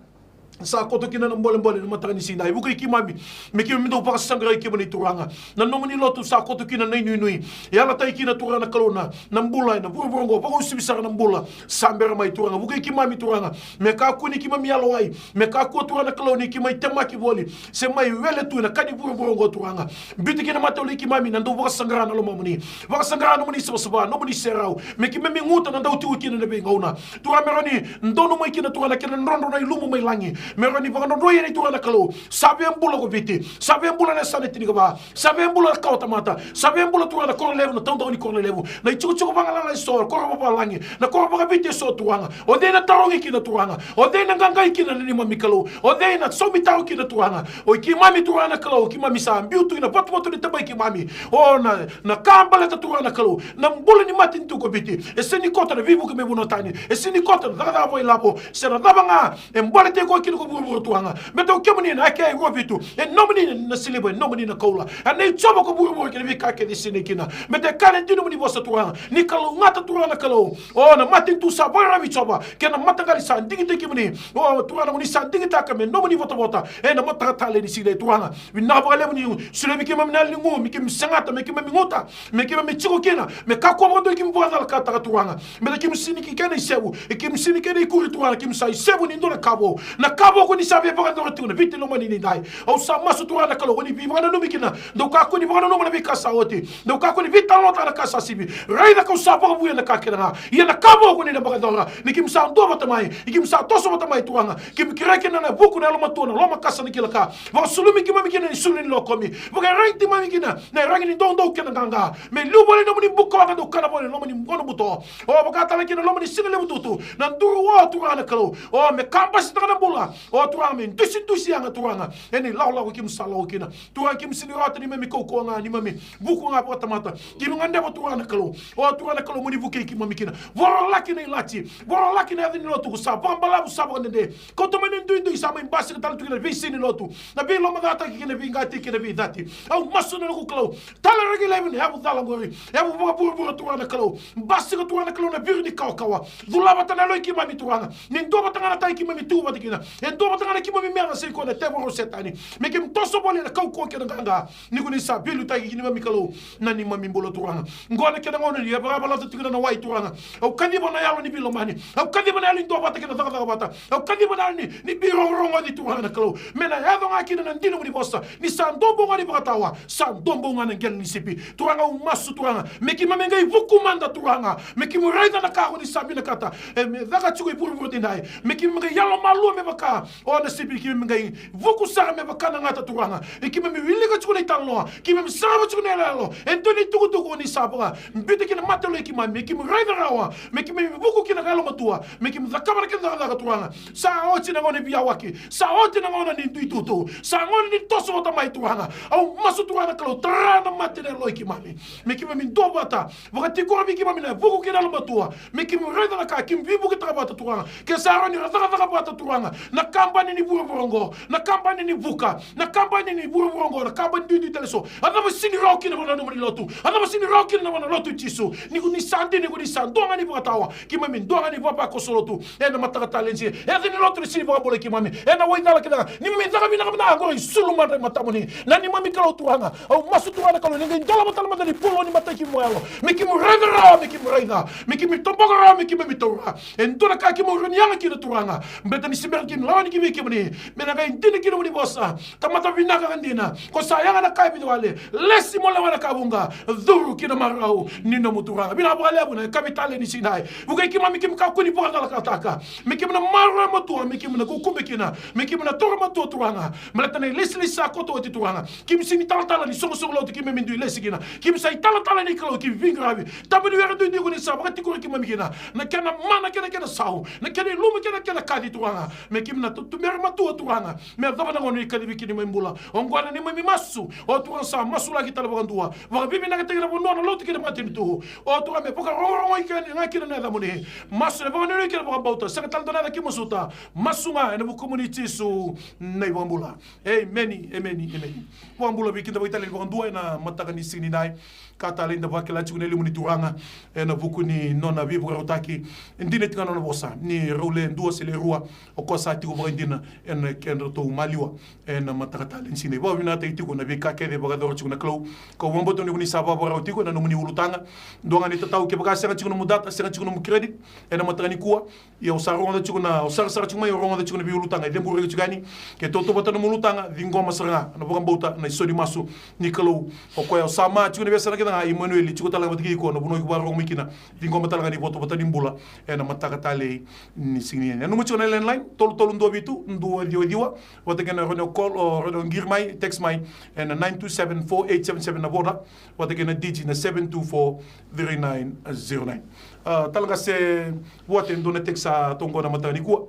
sa koto kina na bolebole ena mataka ni siga nidai. Vukei keimami me keimami dau vakasaqarai kemuni, Turaga. Na nomuni lotu sa koto kina na inuinui. E yalataki kina, Turaga na Kalou, na, na bula ena vuravura oqo, vakauasivi sara na bula sa bera mai, Turaga. Vukei keimami, Turaga, me kakua ni keimami yalowai, me kakua, Turaga na Kalou, ni keimami temaki voli se mai wele tu ena ka ni vuravura oqo, Turaga. Biuta kina mataloa i keimami na dau vakasaqara na lomamuni, vakasaqara nomuni savasava, nomuni serau, me keimami guta na dau tiko kina ena veigauna. Turaga, me rawa ni donu mai kina, Turaga, na kena drodro na ilumu mai lagi. Me rawa ni vakadrodroi yani, Turaga na Kalou, sa via bula ko Viti, sa via bula na yasana tinikava, sa via bula na kawatamata, sa via bula, Turaga, na koro levu, na taudaku ni koro lelevu, na itikotiko vagalala eso, koro vavalagi, na koro vakaviti eso, Turaga. O cei na tarogi kina, Turaga? O cei na qaqai kina na neimami Kalou? O cei na saumi taro kina, Turaga? O i keimami, Turaga na Kalou, keimami sa biu tu ina vatuvatu ni taba i keimami. O na, na ka baleta, Turaga na Kalou, na bula ni matanitu ko Viti. E sega ni koto na veivuke mai vanua tani, e sega ni koto na cakacaka vakailavo, se na cava ga e baleti koya kina ko vuravura, Turaga. Baleta o kemuni na eke e rua vitu, e nomuni na siliva, e nomuni na koula. A nei Jiova ko vuravura kei na veika kece e sinai kina. Baleta e kaya na dina nomuni vosa, Turaga, ni kalougata, Turaga na Kalou, o na matanitu sa vakararavi i Jiova, kei na mataqali sa digitaki kemuni. O Turaga, ko ni sa digitaka me nomuni votavota ena mataka talei ni siga, Turaga. Vinaka vakalevu ni solia vei keimami na yalo ni gu, me keimami segata, me keimami guta, me keimami tiko kina, me kakua vakadua ni keimami vakacalakataka, Turaga. Baleta keimami sega ni kena isevu, e keimami sega ni kena ikuri, Turaga, keimami sa isevu ni dua na ka vou. Na ka vou ko ni sa via vakayacora tiko ena Viti lomani nidai. Au sa masu, Turaga na Kalou, ko ni veivakananumi kina. Dou kakua ni vakananuma na veika sa oti. Dou kakua ni veitalanoataka na ka sa sivi. Raica kau sa vakavouya na ka kece ga. Ia na ka vou ko ni na vakayacora. Ni keimami sa duavata mai, ni keimami sa toso vata mai, Turaga, keimami kerea kina na vuku, na yalomatua, na lomakasa, na kila ka. Vakasulumi keimami kina na isulu ni lokomi. Vakaiyaragi keimami kina na iyaragi ni doudou kei na qaqa. Me liu voli na nomuni bukawaqa dou kana voli ena loma ni gauna buto. O vaka tale kina na loma ni siga levu tutu, na duru o, Turaga na Kalou. O me kabasitaka na bula, o Turaga, me dusidusi yaga, Turaga, ena ilakolako keimami sa lako kina. Turaga, keimami sega ni rawata neimami kaukauwa ga, neimami vuku ga vakatamata. Keimami gadreva, Turaga na Kalou, o Turaga na Kalou, mo ni vukei keimami kina. Vorolaki na ilati, vorolaki na yaca ni lotu ko sa vakabalavu, sa vakadede. Kauta mai na duidui sa mai basika tale tu kina na veisei ni lotu, na veilomacataki kei na veiqati kei na veicati. Au masu na noqu Kalou, talaraki laivi na yavu cala oqori, yavu vakavuravura, Turaga na Kalou. Basika, Turaga na Kalou, na viri ni kawakawa. Cula vata na yalo i keimami, Turaga. Ni duavata ga na tai keimami tu vata kina, e duavata ga na keimami meca, sa i koya na tevoro, o Setani. Me keimami toso voli ena kaukauwa kei na qaqa, ni ko ni sa veiliutaki ki neimami Kalou na neimami bula, Turaga. Oqo na kena gauna ni vakayavalavala tu kina na wai, Turaga. Au kaciva na yalo ni veilomani. Au kaciva na yalo ni duavata kei na cakacaka vata. Au kaciva na yalo ni, ni veirogorogoci, Turaga na Kalou. Me na yaco ga kina na dina nomuni vosa, ni sa duabau ga na ivakatawa, sa duabau ga na qele ni sipi. Turaga, au masu, Turaga, me keimami qai vuku mada, Turaga, me keimami raica na ka ko ni sa vinakata e me caka tiko e vuravura nidai. Me keimami qai yalomalua me vaka O na sipi keimami qai vuku sara me vaka na gata Turaga. E keimami wilika tiko na italanoa, keimami sarava tiko na iyaloyalo. E dua na itukutuku o ni sa vakabiuta kina mata yalo i keimami, me keimami raica rawa, me keimami vuku kina ka yalomatua, me keimami cakava na kena cakacaka Turaga. Sa oti na gauna ni veiyawaki, sa oti na gauna ni dui tutu, sa gauna ni toso vata mai Turaga. Au masu Turaga na Kalou, tara na mata na yalo i keimami, me keimami duavata, vakatikora vei keimami na vuku kei na yalomatua, me keimami raica na ka, keimami veivuketaka vata Turaga. Ke sa rawa ni ra cakacaka vata Turaga na kabani ni vuravura oqo, na kabani ni vuka, na kabani ni vuravura oqo, na kabani duidui tale eso. A cava sega ni rawa kina vua na nomuni lotu? A cava sega ni rawa kina vua na lotu i Jisu? Ni ko ni sa dina, ni ko ni sa dua ga ni vakatawa, keimami dua ga ni vakavakoso lotu. Ena mataka talei ni siga, e yaca ni lotu ni sega ni vakabulai keimami. Ena waicala kece ga, neimami caka vinaka mada ga qori, isulu madra i matamuni. Na neimami Kalou Turaga, au masu Turaga na Kalou, ni qai dolava tale mada na ipolo ni matai keimami vakayalo, me keimami raica rawa, me keimami raica, me keimami toboka rawa, me keimami taura e dua na ka keimami rawa ni yaga kina Turaga. Baleta ni se bera keimami lawani ki vei kemuni, me na qai dina ki na nomuni vosa. Tamata vinaka ka dina, ko sa yaga na ka e vica wale, lesi mo lewa na ka vuqa, curu ki na marau ni nomu Turaga. Vinaka vakalevu na yakavi talei ni siga edai. Vukai keimami, keimami kakua ni vakacalakataka, me keimami na maroroya matua, me keimami na kukube kina, me keimami na taura matua Turaga. Baleta na ilesilesi sa koto oti Turaga, keimami sega ni talatala ni soqosoqo lotu keimami dui lesi kina. Keimami sa italatala ni Kalou, keimami veiqaravi. Tabaniwere duidui ko ni sa vakatikori keimami kina, na kena mana kei na kena sau, na kena ilumu kei na kena kaci Turaga, me keimami na tubera matua Turaga, me yacova na gauna ni kacivi kina neimami bula. Oqo na neimami masu, o Turaga, sa masulaki tale vakadua, vakavivinakataki na vanua, na lotu kei na matanitu. O Turaga, me vakarogorogoi kina ga kina na yacamuni. Masu ena vakanuinui kei na vakabauta, sega tale dua na yaca keimami masuta. Masu ga ena vukumuni Jisu na iVakabula. Emeni, emeni, emeni. Vakabula vei keda vakaitalai vakadua ena mataka ni siga nidai. Ka talei da vakila tiko na ilimu ni Turaga ena vuku ni nona veivakarautaki. E dina tiko ga na nona vosa ni rau le dua se le rua, o koya sa tiko vakaidina ena kedratou maliwa. Ena mataka talei ni siga nidai, vakavinakataki tiko na veika kece e vakayacora tiko na Kalou. Kau vakabauta ni ko ni sa vakavakarau tiko ena nomuni ulutaga. Dua ga ni tatau, kevaka sega tiko nomu data, sega tiko nomu credit ena mataka nikua, ia o sa rogoca tiko na, o sarasara tiko mai, o rogoca tiko na veiulutaga e ceburi iko tiko yani. Ke tautauvata nomu ulutaga, ciqoma sara ga na vakabauta, na isau ni masu ni Kalou. O koya o sa ma tiko ena veiyasana kece ga, Imanueli tiko tale ga vata kei iko, na vanua iko vakarorogo mai kina. Ciqoma tale ga na ivotavota ni bula ena mataka talei ni siga nidai. Nanuma tiko na landline, tolu tolu dua vitu, dua ciwa ciwa. Vata kei na rawa ni o call, o rawa ni o qiri mai, text mai ena nine two seven four eight seven seven na Voda, vata kei na Digi na seven two four three nine zero nine. A, tale ga se vua e dua na text sa toqo na mataka nikua.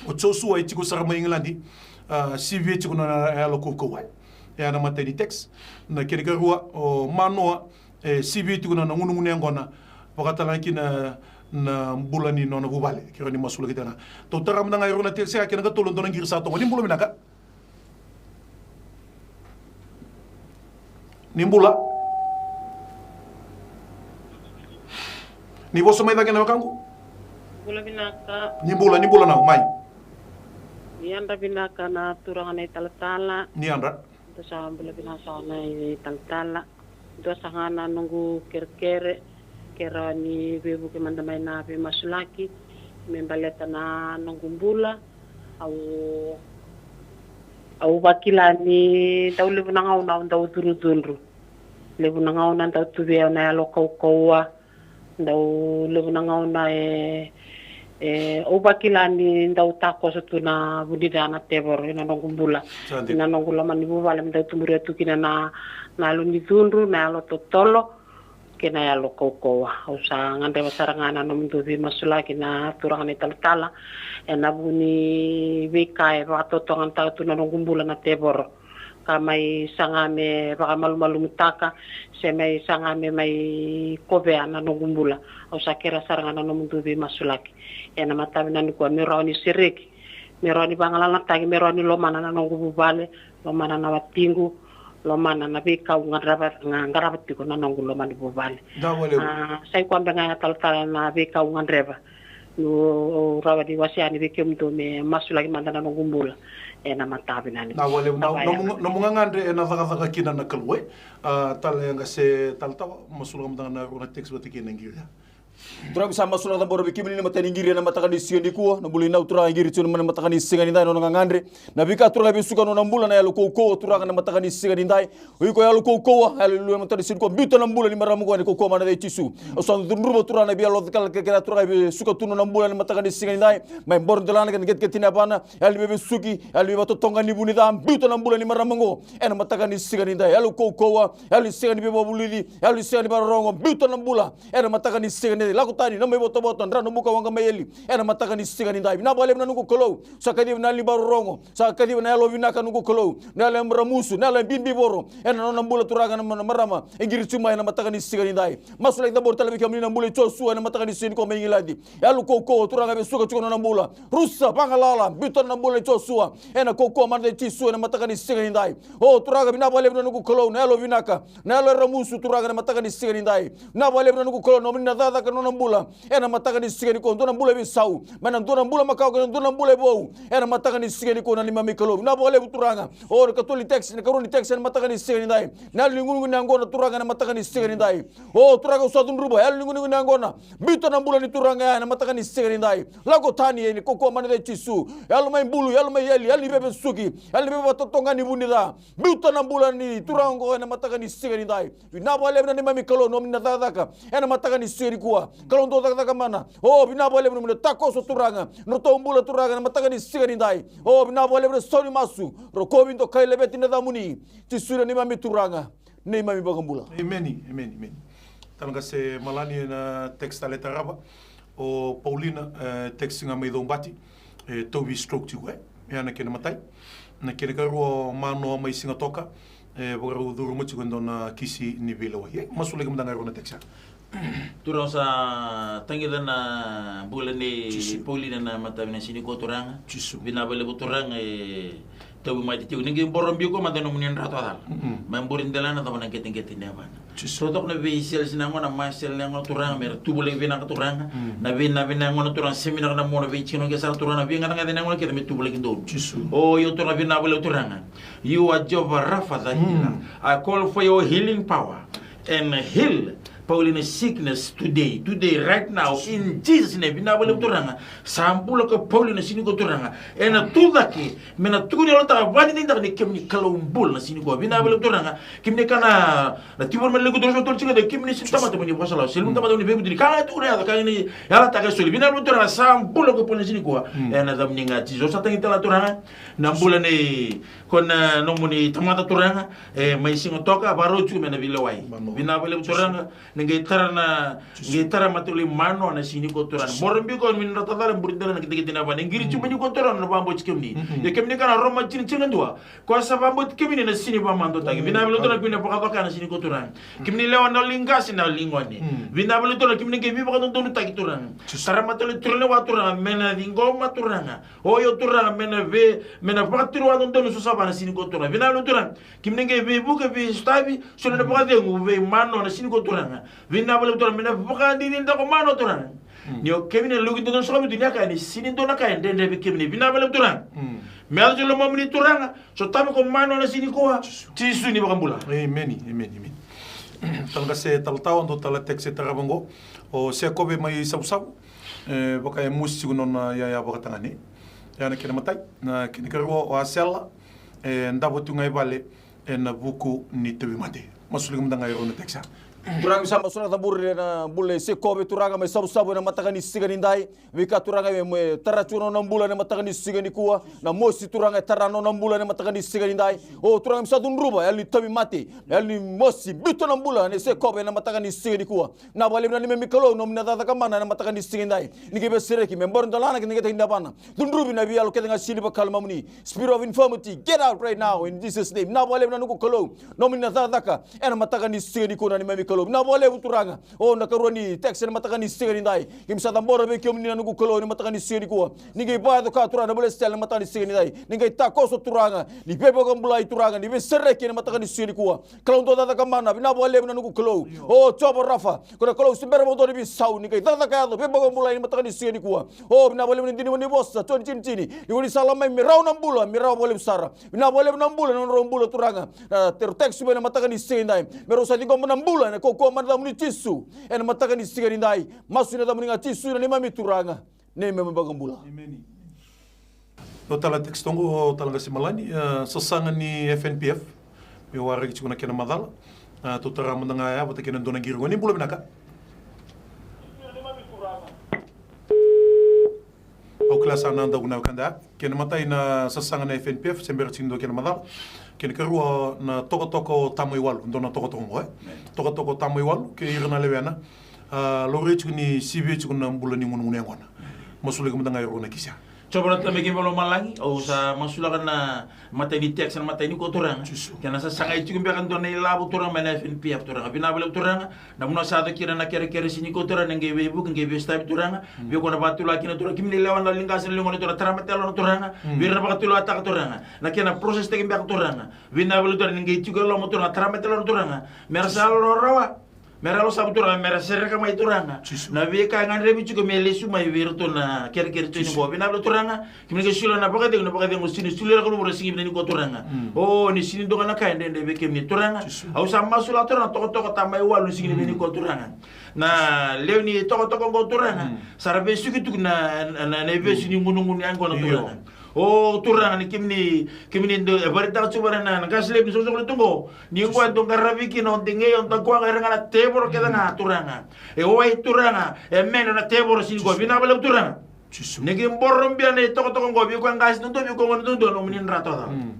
O Josua e tiko sara mai Igiladi, a, sivi e tiko na yalo kaukauwa. E a na matai ni text. Na kena ikarua, o Manoa, e sivi e tiko na, na gunugunu yaqona, vakatalega kina na bula ni nona vuvale. Keirau ni masulaki tale ga. Tou tara mada ga e rua na text, kena ikatolu e dua na qiri sa toqo. Ni bula vinaka. Ni bula. Ni vosa mai cake na wekaqu. Bula vinaka. Ni bula, ni bula nau, mai. Ni yadra vinaka na turaga na italatala. Ni yadra. Dou sa bula vinaka saka na italatala. Dua saka ga na noqu kerekere, ke rawa ni veivuke mada mai na veimasulaki me baleta na noqu bula. Au, au vakila ni dau levu na gauna au dau cudrucudru. Levu na gauna dau tu vei au na yalo kaukauwa. Dau levu na gauna e, e, au vakila ni dau takoso tu na vunica na tevoro ena noqu bula. Sa dina. Ena noqu loma ni vuvale me dau tuburia tu kina na, na yalo ni cudru, na yalo totolo kei na yalo kaukauwa. Au sa gadreva sara ga na nomudou veimasulaki na turaga na italatala ena vuku ni veika e vakatotogataka tu na noqu bula na tevoro. Ka mai saga me vakamalumalumutaka, se mai saga me mai kovea na noqu bula. Au sa kerea sara ga na nomudou veimasulaki ena mataka vinaka nikua, me rawa ni sereki, me rawa ni vagalalataki, me rawa ni lomana na noqu vuvale, lomana na watiqu, lomana na veika au gadreva, ga, qarava tiko na noqu loma ni vuvale. Davo levu. A, sa i koya beka ga na talatala na veika au gadreva. Au rawa ni wasea yani vei kemudou me masulaki mada na noqu bula ena mataka vinaka nikua. Davo levu. Na, nomu, nomu gagadre ena cakacaka kina na Kalou, e? A, tale ga se tale tawa, masulaka mada ga na rua na text vata kei na qiri ya. Turaga, mi sa masulaka cabora vei kemuni na matai ni qiri ena mataka ni siga nikua. Na bula i nau, Turaga, e qiri tiko ena mataka ni siga nidai, na nona gagadre. Na veika, Turaga, e vesuka na nona bula, na yalo kaukauwa, Turaga, ena mataka ni siga nidai. O iko yalo kaukauwa, yalo i lulu ena mataka ni siga nikua. Biuta na bula ni marama qo ena kaukauwa mana i Jisu. Au sa cudruva, Turaga, na veiyalo cakacaka kece, Turaga, e vesuka tu na nona bula ena mataka ni siga nidai. Mai boro delana kei na qeteqete ni yavana, yalo ni veivesuki, yalo ni veivakatotogani ni vu ni ca. Biuta na bula ni marama qo ena mataka ni siga nidai. Yalo kaukauwa, yalo ni sega ni veivakavulici, yalo ni sega ni vakarorogo. Biuta na bula ena mataka ni siga nidai. Lako tani na mai votovoto, dra na buka waqa mai eli ena mataka ni siga nidai. Vinaka vakalevu na noqu Kalou, sa kaciva na yalo ni vakarorogo, sa kaciva na yalo vinaka, noqu Kalou, na yalo e ramusu, na yalo e bibivoro ena nona bula, Turaga, na ma-, marama e qiri tu mai ena mataka ni siga nidai. Masulaki cabora tale vei kemuni na bula i Josua ena mataka ni siga nikua mai Igiladi. Yalo kaukauwa, Turaga, e vesuka tiko na nona bula. Rusa, vagalala, biuta na bula i Josua ena kaukauwa mana i Jisu ena mataka ni siga nidai. O Turaga, vinaka vakalevu na noqu Kalou, na yalo vinaka, na yalo e ramusu, Turaga, ena mataka ni siga nidai. Vinaka vakalevu na noqu Kalou, nomuni na cakacaka ena nona bula ena mataka ni siga nikua. Dua na bula e veisau mai na dua na bula makawa kei na dua na bula e vou ena mataka ni siga nikua, na neimami Kalou. Vinaka vakalevu, Turaga. O, na katolu ni text, na ikarua ni text ena mataka ni siga nidai. Na yalo ni gunuqunu yaqona, Turaga, ena mataka ni siga nidai. O, Turaga, au sa cudruva yalo ni gunuqunu yaqona. Biuta na bula ni turaga ya ena mataka ni siga nidai. Lako tani ena kaukauwa mana i Jisu. Yalo mai bulu, yalo mai eli, yalo ni veivesuki, yalo ni veivakatotogani ni vu ni ca. Biuta na bula ni turaga qo ena mataka ni siga nidai. Vinaka vakalevu na neimami Kalou, nomuni na cakacaka ena mataka ni siga nikua. Kalou dau cakacaka mana. O, vinaka vakalevu nomuni na takoso, Turaga, na nodratou bula, Turaga, ena mataka ni siga nidai. O, vinaka vakalevu na sau ni masu, rokovi, dokai, laveti na yacamuni, Jisu, na neimami Turaga, neimami iVakabula. Emeni, emeni, emeni. Tale ga se Malani ena text tale e tarava. O Paulina, e, text ga mai Caubati. E tauvi stroke tiko, e. Ia na kena imatai. Na kena ikarua o Manoa mai Sigatoka. E vakarau curuma tiko e dua na kisi ni veilewai. E, masulaki mada ga e rua na text ya. Turaga, sa tagica na bula nei Paulina ena mataka ni siga nikua, Turaga. Jisu. Vinaka vakalevu, Turaga, e tauvimate tiko. Ni qai boro biu koya mada ena nomuni dra vakacala. Mm-mm. Mai boro delana, cava na qeteqete ni yavana. Jisu. Totoko na veisele ni yaqona, na masele ni yaqona, Turaga, me ra tuvulaki vinaka, Turaga. Mm. Na veinavinaka ni yaqona, Turaga, sega ni vinaka na mona, veitikina qo sara, Turaga, na veigacagaca ni yaqona kece me tuvulaki donu. Jisu. O, io, Turaga, vinaka vakalevu, Turaga. You are Jehovah Rapha, the healer. Mm. I call for your healing power and heal Paulina's sickness today, today, right now, in Jesus' name. Vinaka vakalevu, Turaga. Sa bula ko Paulina ena siga nikua, Turaga. Ena tu cake, me na tukuni, Turaga, vakadinadinataka ni kemuni Kalou bula ena siga nikua. Vinaka vakalevu, Turaga. Kemuni kaya na, na tiko mai na leqa dua, ruasagavulu ka tolu, tiko, kemuni sega ni tamata mo ni vakasala, se levu ni tamata mo ni veivutuni. Ka ga e tukuna, yaco ka ga ni yalataka e soli. Vinaka vakalevu, Turaga, sa bula ko Paulina ena siga nikua. Mm. Ena yacamuni ga, Jisu. Sa tagica tale, Turaga, na bula nei koya na nomuni tamata, Turaga, e mai Sigatoka, vakarau tiko mai na veilewai. Manoa. Vinaka vakalevu, Turaga. Ni qai tara na, qai tara matau i Manoa ena siga nikua, Turaga. Boro biu koya, nomuni dra vakacala, boro delana, qeteqete ni yavana. E qiri tiko mai nikua, Turaga, na vakabauti kemuni. Mm-mm. Ia kemuni kaya na Roma tini, tinikaduwa, koya sa vakabauti kemuni ena sega ni vakamamadataki. Vinaka vakalevu, Turaga, kemuni na vakacokaya ena siga nikua, Turaga. Kemuni lewa na yalo ni qase, na yalo ni gone. Mm. Vinaka vakalevu, Turaga, kemuni na qai veivakadodonutaki, Turaga. Tara matau e turaga ni lewa, Turaga, me na ciqoma, Turaga. O io, Turaga, me na vei, me na vakatulewa dodonu, so sa va ena siga nikua, Turaga. Vinaka vakalevu, Turaga. Kemuni qai veivuke, veisotavi, soli na vakacegu vei Manoa ena siga nikua, Turaga. Vinaka vakalevu, Turaga, me na vakadinadinataka ko Manoa, Turaga. Mm. Ni o kemuni na Kalou dodonu sara, kemuni na kaya ni sega ni dua na ka e dredre vei kemuni. Vinaka vakalevu, Turaga. Mm. Me yaco tiko e lomamuni, Turaga. Sotavi ko Manoa ena siga nikua. Jisu. Jisu na iVakabula. Emeni, emeni, emeni. Tale ga se talatawa, dua tale text e tarava qo. O Sekove mai Savusavu. E vaka e mosi tiko na nona yaya vakatagane. Ya na kena imatai. Na kena ikarua o Asela. E davo tiko ga i vale ena vuku ni tauvimate. Masulaki mada ga e rua na text ya. Turaga, mi sa masulaka cabori ena bula i Sekove, Turaga, mai Savusavu ena mataka ni siga nidai. Veika, Turaga, me, me tara tiko na nona bula ena mataka ni siga nikua. Na mosi, Turaga, e tara na nona bula ena mataka ni siga nidai. O, Turaga, mi sa cudruva yalo ni tauvimate, yalo ni mosi, biuta na bula nei Sekove ena mataka ni siga nikua. Vinaka vakalevu na neimami Kalou, nomuni na cakacaka mana ena mataka ni siga nidai. Ni qai veisereki, me boro delana kei na qeteqete ni yavana. Cudruvi na veiyalo kece ga sili vaka na lomamuni. Spirit of infirmity, get out right now in Jesus' name. Vinaka vakalevu na noqu Kalou, nomuni na cakacaka ena mataka ni siga nikua, na neimami Kalou. Vinaka vakalevu, Turaga. O, na ikarua ni text ena mataka ni siga nidai. Keimami sa cabora vei kemuni, na noqu Kalou, ena mataka ni siga nikua. Ni qai vakayaco-ka, Turaga, na bula i Asela ena mataka ni siga nidai. Ni qai takoso, Turaga, ni veivakabulai, Turaga, ni veisereki ena mataka ni siga nikua. Kalou dau cakacaka mana, vinaka vakalevu na noqu Kalou. O Jiova Rafa, ko na Kalou se bera vakadua na veisau, ni qai cakacaka, yaco veivakabulai ena mataka ni siga nikua. O, vinaka vakalevu na dina ni vosa, Joni tinitini. Ni ko ni sa lako mai, me rawa na bula, me rawa vakalevu sara. Vinaka vakalevu na bula, na nodrau bula, Turaga. Na tero text mai ena mataka ni siga nidai. Me rau sa ciqoma na bula ena O koya mai na yacamuni Jisu, ena mataka ni siga nidai, masu ena yacamuni ga Jisu na neimami Turaga, neimami iVakabula. Emeni. O tala text oqo, o tala qase Malani, e, sasaga ni F N P F. Me waraki tiko na kena macala. A, tou tara mada ga ya vata kei na dua na qiri qo. Ni bula vinaka. Au kila sa na dau na wekada. Kena imatai na sasaga na F N P F, se bera tiko ni dua kena macala. Kena ikarua na tokatoka o Tamai Walu, dua na tokatoka oqo, e? Tokatoka o Tamai Walu kei ira na lewena. A, laurai tiko ni sivia tiko na bula ni gunugunu yaqona. Masulaki mada ga e rua na kisi ya. Jiova na Tamai keimami vakalomalagi, au sa masulaka na imatai ni text ena mataka nikua Turaga. Jisu. Kei na sasaga e tiko beka e dua na ilavo Turaga mai na F N P F Turaga. Vinaka vakalevu Turaga, na vanua sa yaco kina na kerekere siga nikua Turaga, ni qai veivuke, qai veisotavi Turaga. Mm. Vei koya na vakatulewa kina Turaga, keimami lewa na liga sa na liga na Turaga, tara mata e loma Turaga. Mm. Vei ira na vakatulewataka Turaga, na kena process taki beka Turaga. Vinaka vakalevu Turaga, ni qai tiko e loma Turaga, tara mata e loma Turaga. Me ra sa rawarawa. Me ra yalosavasava Turaga, me ra sereka mai Turaga. Jisu. Na veika e gadrevi tiko me lesu mai vei iratou na kerekere tiko nikua. Vinaka vakalevu Turaga, keimami qai solia na vakacegu, na vakacegu sega ni solia na luvena siga vinaka nikua Turaga. Mm. O, ni sega ni dua ga na ka e dredre vei kemuni Turaga. Jisu. Au sa masulaka Turaga na tokatoka Tamai Walu ni siga vinaka nikua Turaga. Na lewe ni tokatoka oqo Turaga. Mm. Sa ra veisuki tu na, na, na, na ivesu ni gunugunu yaqona Turaga. O Turaga ni keimami, keimami dau, e vakaraitaka tu vei ira na, na qase levu ni soqosoqo letu oqo. Ni qo e dau qaravi kina o Degei, o Dakuwaqa, ira ga na tevoro kece ga Turaga. E wai Turaga, e mene na tevoro siga nikua. Vinaka vakalevu Turaga. Ni qai boro bia na itokatoka oqo, vei koya qase duadua, vei koya gone duadua, nomuni dra toka. Mm.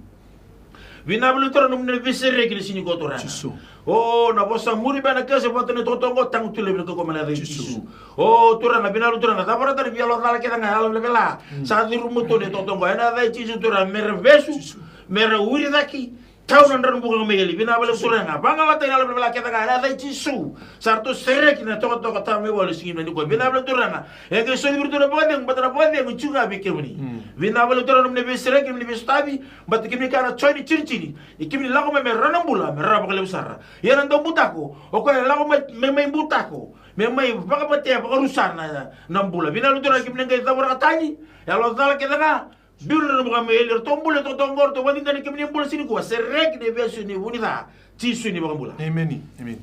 Vinaka vakalevu Turaga, nomuni na veisereki ni siga nikua Turaga. Jisu. O, na vosa muri beka na kese vata na itokatoka oqo, taga tu laivi na kaukaua mai na yaca i Jisu. Jisu. O, Turaga, vinaka vakalevu Turaga, cava ratou na veiyalo cala kece ga, yalo velavela. Mm. Sa curuma tu na itokatoka oqo, ena yaca i Jisu Turaga, me ra vesu, Jisu. Me ra wiri cake, tau na drano buka ga mai eli, vinaka vakalevu Turaga, vagalalataki na yalo velavela kece ga, ena yaca i Jisu. Sa ratou sereki na tokatoka Tamai Walu siga vinaka nikua, vinaka vakalevu Turaga. E qai soli vei iratou na vakacegu, baleta na vakacegu e tiko ga vei kemuni. Mm. Vinaka vakalevu Turaga, nomuni veisereki, nomuni veisotavi, baleta keimami kaya na join ni tini tini. Ia keimami lako mai me rawa na bula, me rawa vakalevu sara. Ia na daubutako, o koya e lako mai, me mai butako, me mai vakamatea, vakarusa na, na bula. Vinaka vakalevu Turaga, keimami na qai cavuta tani, yalo cala kece ga, biu na drano buka mai eli, ratou bula, ratou toqo, ratou vakadinadina na keimami bula siga nikua, sereki na ivesu ni vu ni ca, Jisu na iVakabula. Emeni, emeni.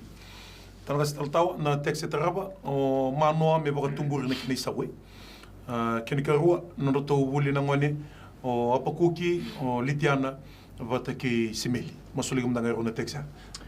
Tala qase Talatawa, na text e tarava, o Manoa me vakatuburi na kena isau, e. A, kena ikarua, nodratou vuli na gone, o Apakuki, o Litiana, vata kei Simeli. Masulaki mada ga e rua na text ya.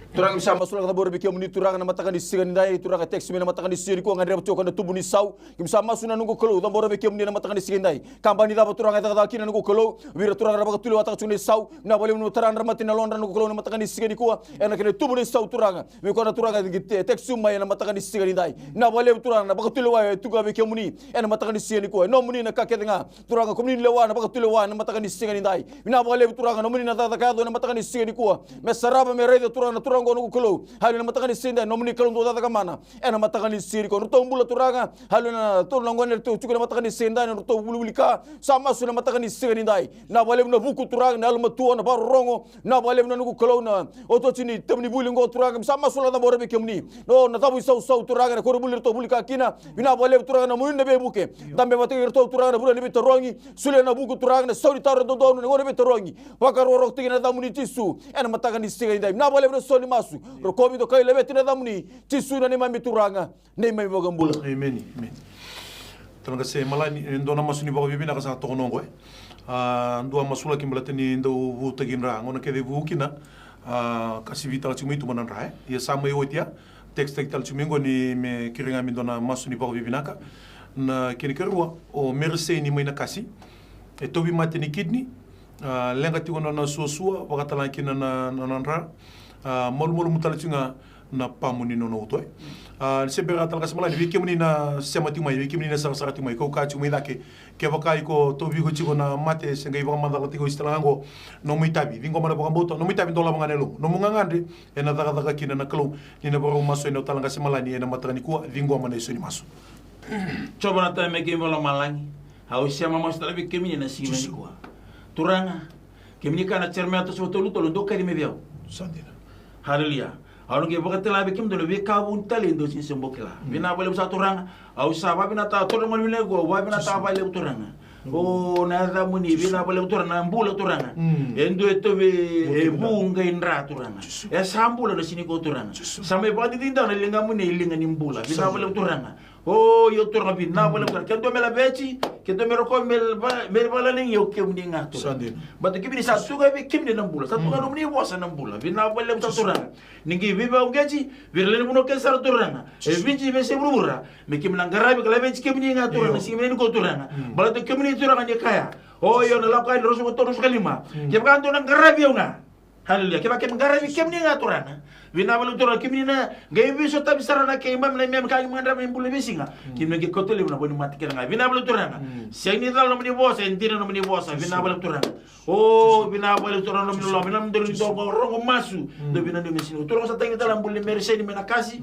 Turaga, keimami sa masulaka, cabora vei kemuni Turaga na mataka ni siga nidai, Turaga, text mai na mataka ni siga nikua, gadreva tiko na tubu ni sau. Keimami sa masu na noqu Kalou, cabora vei kemuni na mataka ni siga nidai. Kabani cava Turaga e cakacaka kina noqu Kalou, vei ira Turaga era vakatulewataka tiko na isau, vinaka vakalevu na tara na mata ni yalodra noqu Kalou na mataka ni siga nikua, ena kena tubu ni sau Turaga. Vei koya na Turaga e qai te-, text mai ena mataka ni siga nidai. Vinaka vakalevu Turaga na vakatulewa e tu ga vei kemuni ena mataka ni siga nikua. E nomuni na ka kece ga. Turaga, kemuni na lewa na vakatulewa ena mataka ni siga nidai. Vinaka vakalevu Turaga, nomuni na cakacaka yaco ena mataka ni siga nikua. Me sarava, me raica Turaga na turaga oqo noqu Kalou. Haleluya, na mataka ni siga nidai, nomuni Kalou dau cakacaka mana. Ena mataka ni siga nikua. Nodratou bula Turaga. Haleluya, na turaga na gone eratou tiko ena mataka ni siga nidai, nodratou vulivulici ka. Sa masu ena mataka ni siga nidai. Vinaka vakalevu na vuku Turaga, na yalomatua, na vakarorogo. Vinaka vakalevu na noqu Kalou na otioti ni tevu ni vuli oqo Turaga. Keimami sa masulaka, cabora vei kemuni. No, na cavu isausau Turaga, na koronivuli eratou vulica kina. Vinaka vakalevu Turaga, nomuni na veivuke. Dabe vata kei iratou Turaga na vanua ni veitarogi. Solia na vuku Turaga, na sau ni taro dodonu, na gauna ni veitarogi. Vakarokorokotaki ena yacamuni Jisu, ena mataka ni siga nidai. Vinaka vakalevu na sau ni masu. Rokovi, dokai, laveti ena yacamuni Jisu na neimami Turaga, neimami iVakabula. Emeni, emeni. Turaga se Malani, e dua na masu ni vakavinavinaka sa tokona oqo, e. A, dua masulaki baleta ni dau vutaki dra, gauna kece e vu kina, a, ka sivi tale tiko mai tu mai na dra, e. Ia sa mai oti ya, text taki tale tiko mai oqo ni me kerei ga me dua na masu ni vakavinavinaka. Na kena ikarua, o Mereseni mai Nakasi, e tauvimate ni kidney, a, leqa tiko na nona suasua, vakatalega kina na, na, na dra, a, malumalumu tale tiko ga na pamu ni nona uto, e. A, ni se bera tale qase Malani, vei kemuni na sema tiko mai, vei kemuni na sarasara tiko mai, kau kaya tiko mai cake, kevaka iko tauvi iko tiko na mate, se qai vakamacala tiko isi tale ga oqo, nomu itavi, ciqoma na vakabauta, nomu itavi dolava ga na yalomu, nomu gagadre, ena cakacaka kina na Kalou, ni na vakarau masu yani o tale qase Malani, ena mataka nikua, ciqoma na iso ni masu. Jiova na Tamai keimami vakalomalagi, au sema masu tale vei kemuni ena siga nikua. Turaga, kemuni kaya na Jeremaia tolusagavulu ka tolu tolu, dou kaci mai vei au. Sa dina. Haleluya. Au na qai vakatala vei kemudou na veika vuni tale dou sega ni se bau kila. Mm. Vinaka vakalevu sara Turaga. Au sa vakavinavinaka, Turaga, gone vinaka, au vakavinavinaka vakalevu Turaga. O na yacamuni, vinaka vakalevu Turaga, na bula Turaga. E dua e tauvi e vu qai dra Turaga. E sa bula na siga nikua Turaga. Sa mai vakadidike na ligamuni e liga ni bula. Vinaka vakalevu Turaga. O io Turaga, vinaka vakalevu Turaga. Ke dua me laveti, ke dua me rokova me va-, me vakalelei, io kemuni ga Turaga. Baleta kemuni sa tu ga vei kemuni na bula. Sa tu ga nomuni vosa na bula. Vinaka vakalevu Turaga. Ni qai veivakauqeti vei ira na lewe ni vanua kece sara Turaga. E Viti, veiyasai vuravura. Me keimami na qaravi ka laveti kemuni ga Turaga, na siga vinaka nikua Turaga. Baleta kemuni Turaga ni kaya, o io na Lako Yani ruasagavulu ka tolu, ruasagavulu ka lima. Kevaka dou na qaravi au ga. Haleluya. Kevaka keimami qaravi kemuni ga Turaga. Vinaka vakalevu Turaga, kemuni na qai veisotavi sara na keimami, na neimami ka keimami gadreva me bula veisiga. Keimami qai kauta laivi na vo ni mate kece ga. Vinaka vakalevu Turaga. Sega ni cala nomuni vosa, e dina nomuni vosa. Vinaka vakalevu Turaga. O vinaka vakalevu Turaga, nomuni loloma, vinaka nomuni dau rogo masu. Dou vinaka nomuni siga. Turaga sa tagi tale na bula ni Meriseni mai Nakasi.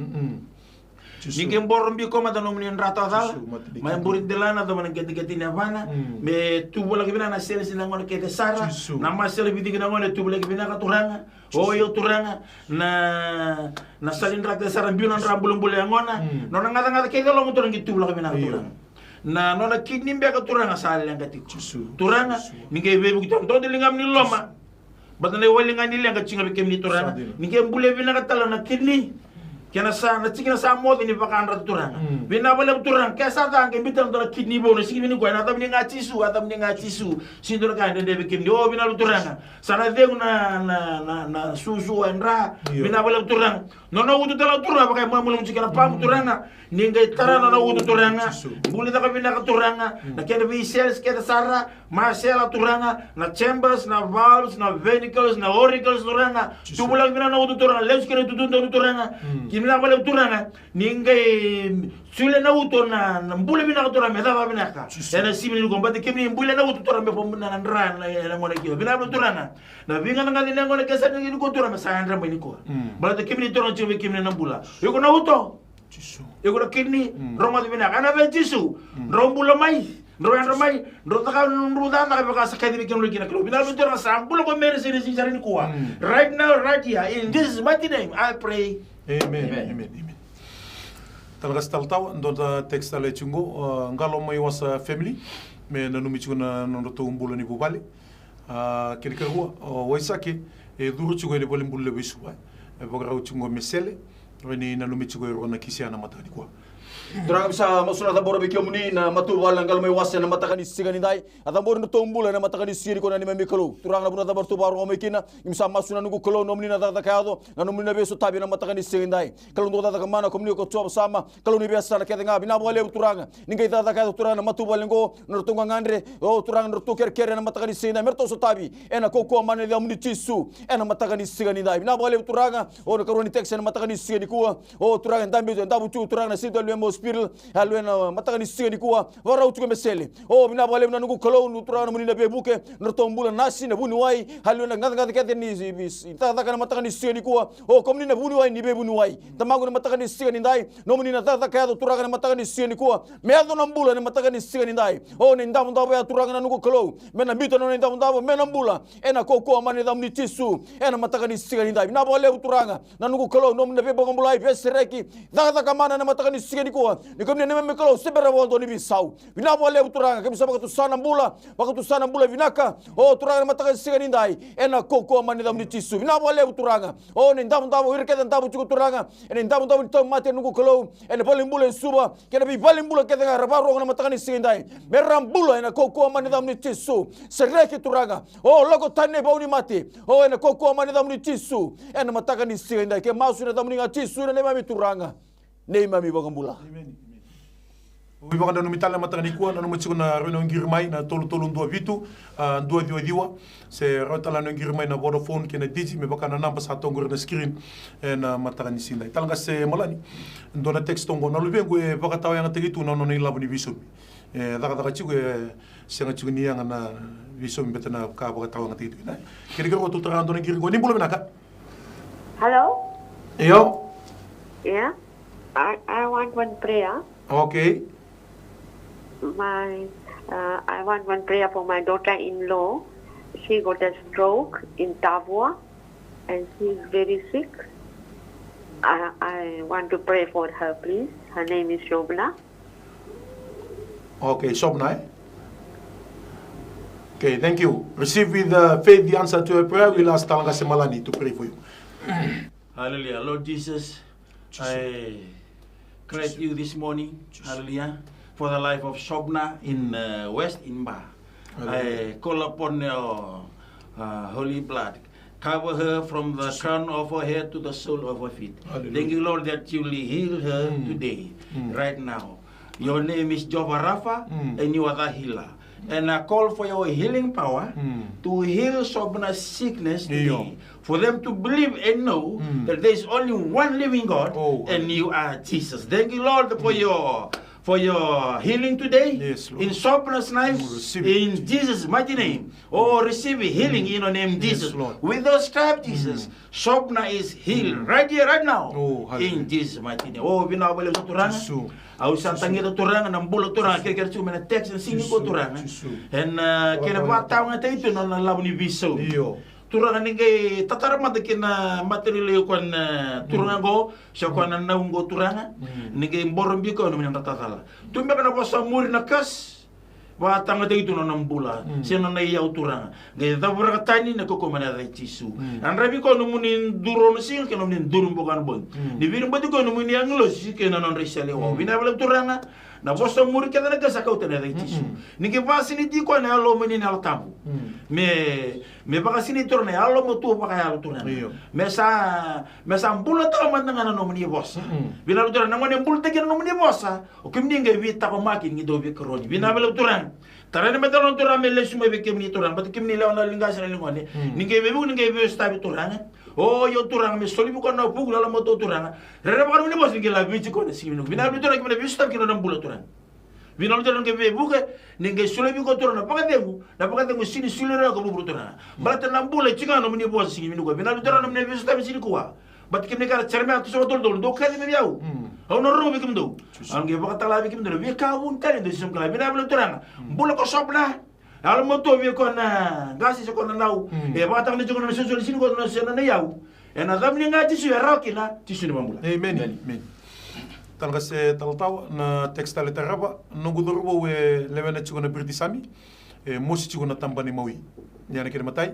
Ni qai boro biko mada nomuni dra tawa cala. Mai buri delana, cava na qeteqete ni yavana. Me tuvalaki vinaka na sele si na gone kece sara. Na masela vitiki na gone, tuvalaki vinaka Turaga. O io Turaga, na, na sala ni dra kece sara, biu na dra bulabula yagona. Nona gacagaca kece e loma Turaga, qai tuvalaki vinaka Turaga. Na nona kidney beka Turaga sa leqa tiko. Turaga, ni qai veivuke tiko, dodo ligamu ni loma. Baleta na iwali ga ni leqa tiko ga vei kemuni Turaga. Ni qai bulia vinaka tale na kidney. Kena sa, na tikina sa moce ni vakayadrata Turaga. Vinaka vakalevu Turaga, ke sa ca qai biuta na dua na kidney vou na siga vinaka nikua, ena yacamuni ga Jisu, yacamuni ga Jisu. Sega ni dua na ka e dredre vei kemuni. O vinaka vakalevu Turaga. Sa na cegu na, na, na, na suasua e dra. Vinaka vakalevu Turaga. Nona uto tale Turaga, vaka e malumalumu tiko na pamu Turaga. Ni qai tara na nona uto Turaga. Buli caka vinaka Turaga. Na kena vei cells kece sara, masela Turaga, na chambers, na valves, na ventricles, na auricles Turaga. Tuvalaki vinaka na uto Turaga, lesu kina itutu donu Turaga. Kemuni vinaka vakalevu Turaga. Ni qai solia na uto na, na bula vinaka Turaga, me caka vinaka. Ena siga vinaka nikua, baleta kemuni bulia na uto Turaga, me vaka na dra, na, na gone kina. Vinaka vakalevu Turaga. Na veigacagaca ni yagona kece sara ni nikua Turaga, me sa yadra mai nikua. Baleta kemuni Turaga, tiko vei kemuni na bula. Iko na uto. Iko na kidney, rogoca vinaka. Ena yaca i Jisu, drau bula mai, drau yadra mai, drau caka na nomudrau cakacaka vaka sa kaci vei kemuni kina Kalou. Vinaka vakalevu Turaga, sa bula ko Meriseni ena siga sara nikua. Right now, right here, in Jesus' mighty name, I pray. Amen. Amen. Amen. Amen. Tale qase tale tawa, dua na text tale tiko qo, a, Qalo mai Wasa family, me nanumi tiko na nodratou bula ni vuvale. A, kena ikarua, o Waisake, e curu tiko ena valenibula levu i Suva. E vakarau tiko qo me sele, o ni nanumi tiko e rua na kisi ena mataka nikua. Turaga, keimami sa masu na cabora vei kemuni na matavuvale na Qalo mai Wasa ena mataka ni siga nidai. A cabori nodratou bula ena mataka ni siga nikua na neimami Kalou. Turaga, na vanua cava ratou vakarorogo mai kina, keimami sa masu na noqu Kalou, nomuni na cakacaka yaco, na nomuni na veisotavi ena mataka ni siga nidai. Kalou dau cakacaka mana, kemuni ko Jiova Sama, Kalou ni veiyasana kece ga, vinaka vakalevu Turaga. Ni qai cakacaka yaco Turaga na matavuvale qo, na nodratou gagadre, o Turaga na nodratou kerekere ena mataka ni siga nidai, me ratou sotavi ena kaukauwa mana ni yacamuni Jisu, ena mataka ni siga nidai. Vinaka vakalevu Turaga, o na ikarua ni text ena mataka ni siga nikua, o Turaga e dabe, e davo tiko Turaga na C W M hospital, ena mataka ni siga nikua, vakarau tiko me sele. O vinaka vakalevu na noqu Kalou, na Turaga nomuni na veivuke, na nodratou bula na nasi, na vuniwai, ena gacagaca kece ni, ni, ni cakacaka ena mataka ni siga nikua, o kemuni na vuniwai ni veivuniwai. Tamaqu, ena mataka ni siga nidai, nomuni na cakacaka yaco Turaga ena mataka ni siga nikua, me yaco na bula ena mataka ni siga nidai. O na idavodavo ya Turaga na noqu Kalou, me na biuta na nona idavodavo me na bula, ena kaukauwa mana ni yacamuni Jisu, ena mataka ni siga nidai. Vinaka vakalevu Turaga, na noqu Kalou, nomuni na veivakabulai, veisereki, cakacaka mana ena mataka ni siga nikua, ni kemuni na neimami Kalou se bera vakadua ni veisau. Vinaka vakalevu Turaga, keimami sa vakatusa na bula, vakatusa na bula vinaka, o Turaga ena mataka ni siga nidai, ena kaukauwa mana ni yacamuni Jisu. Vinaka vakalevu Turaga, o na idavodavo, ira kece na davo tiko Turaga, ena idavodavo ni tauvimate na noqu Kalou, ena valenibula e Suva, kei na veivalenibula kece ga era vakarorogo ena mataka ni siga nidai. Me ra bula ena kaukauwa mana ni yacamuni Jisu. Sereki Turaga. O lako tani na ivau ni mate. O ena kaukauwa mana ni yacamuni Jisu. Ena mataka ni siga nidai. Keimami masu ena yacamuni ga Jisu na neimami Turaga. Neimami iVakabula. Emeni. Emeni. Au via vakananumi tale ena mataka nikua, nanuma tiko na rawa ni o qiri mai na tolu tolu dua vitu, a, dua ciwa ciwa. Se rawa tale ni o qiri mai na Vodafone kei na Digi me vaka na naba sa toqori na screen ena mataka ni siga nidai. Tale qase Malani, dua na text toqo, na luvequ e vakatawayagataki tu na nona ilavo ni veisaumi. E cakacaka tiko, e sega tiko ni yaga na veisaumi baleta na ka vakatawayagataki tu kina. Kena ikarua tou tara dua na qiri qo. Ni bula vinaka. Hello? Io. Yeah. I, I want one prayer. Okay. My, uh, I want one prayer for my daughter-in-law. She got a stroke in Tavua, and she's very sick. I, I want to pray for her, please. Her name is Shobna. Okay, Shobna, eh? Okay, thank you. Receive with uh, faith the answer to your prayer. We'll ask Talagase Malani to pray for you. Hallelujah. Lord Jesus, I greet you this morning. Hallelujah. For the life of Shobna in uh, West Imba. I call upon your uh, holy blood. Cover her from the crown of her head to the sole of her feet. Thank you, Lord, that you will heal her today, right now. Your name is Jehovah Rapha, and you are the healer. And I call for your healing power to heal Shobna's sickness today. For them to believe and know that there is only one living God, and you are Jesus. Thank you, Lord, for your for your healing today. Yes, Lord. In Shobna's life, in Jesus' mighty name. Oh, receive healing in your name, Jesus. With those stripes, Jesus, Shobna is healed right here, right now. In Jesus' mighty name. Oh, vinaka vakalevu Turaga. Au sa tagica Turaga na bula Turaga, kerekere tiko mai na text na siga nikua Turaga. Ena kena vakatawagataki tu na nona lavo ni veisau. Turaga ni qai tatara mada kina matanilailai o koya na turaga oqo, se o koya na nau oqo Turaga. Ni qai boro biko na nomuni dra tacala. Tu beka na vosa muri na kase. Vakatawagataki tu na nona bula se na nona iyau Turaga. Qai cavuraka tani na kaukaua mai na yaca i Jisu. Na draivi koya nomuni duru na siga kei na nomuni duru boka na bogi. Ni viribati koya nomuni agilosi kei na nodra isele wau. Vinaka vakalevu Turaga. Na vosa muri kece na kase sa kauta na yaca i Jisu. Ni qai vakasinaiti koya na yalo muni na yalo tabu. Me me vakasinaiti Turaga na yalomatua vakayalo Turaga. Me sa me sa bula tawa mada ga na nomuni vosa. Vinaka Turaga na gone bulataki na nomuni vosa. O kemuni qai veitakomaki ni dau veikaroni. Vinaka vakalevu Turaga. Tara na mataloga Turaga me lesu mai vei kemuni Turaga. Bata kemuni lewa na ligasi na ligone. Ni qai veivuke ni qai veisotavi Turaga. O io Turaga me soli vei koya na vuku na yalomatua Turaga. Rerevaka na nomuni vosa ni qai laveti koya na siga vinaka. Vinaka vakalevu Turaga kemuni na veisotavi kina na bula Turaga. Vinaka Turaga ni qai veivuke ni qai soli vei koya Turaga na vakacegu. Na vakacegu e sini soli rawa ka vuvura Turaga. Baleta na bula e tiko ga nomuni vosa siga vinaka. Vinaka Turaga nomuni veisotavi siga nikua. Bata kemuni kara Jeremaia toso vakatolutolu dou kaci mai vei au. Au na rogo vei kemudou. Au na qai vakatala vei kemudou na veika vuni tale dou sisau kila. Vinaka vakalevu Turaga. Bula ko Shobna. Yalomatua vei koya na qase se koya na nau. E vakatagane tiko na solisoli siga nikua na sena na iyau. Ena yacamuni ga Jisu e rawa kina Jisu ni vabula. Emeni. Emeni. Talagase Talatawa na text tale tarava. Noqu cauravou e lewena tiko na Briti Sami. E mosi tiko na taba ni mawi. Ni yana kena matai.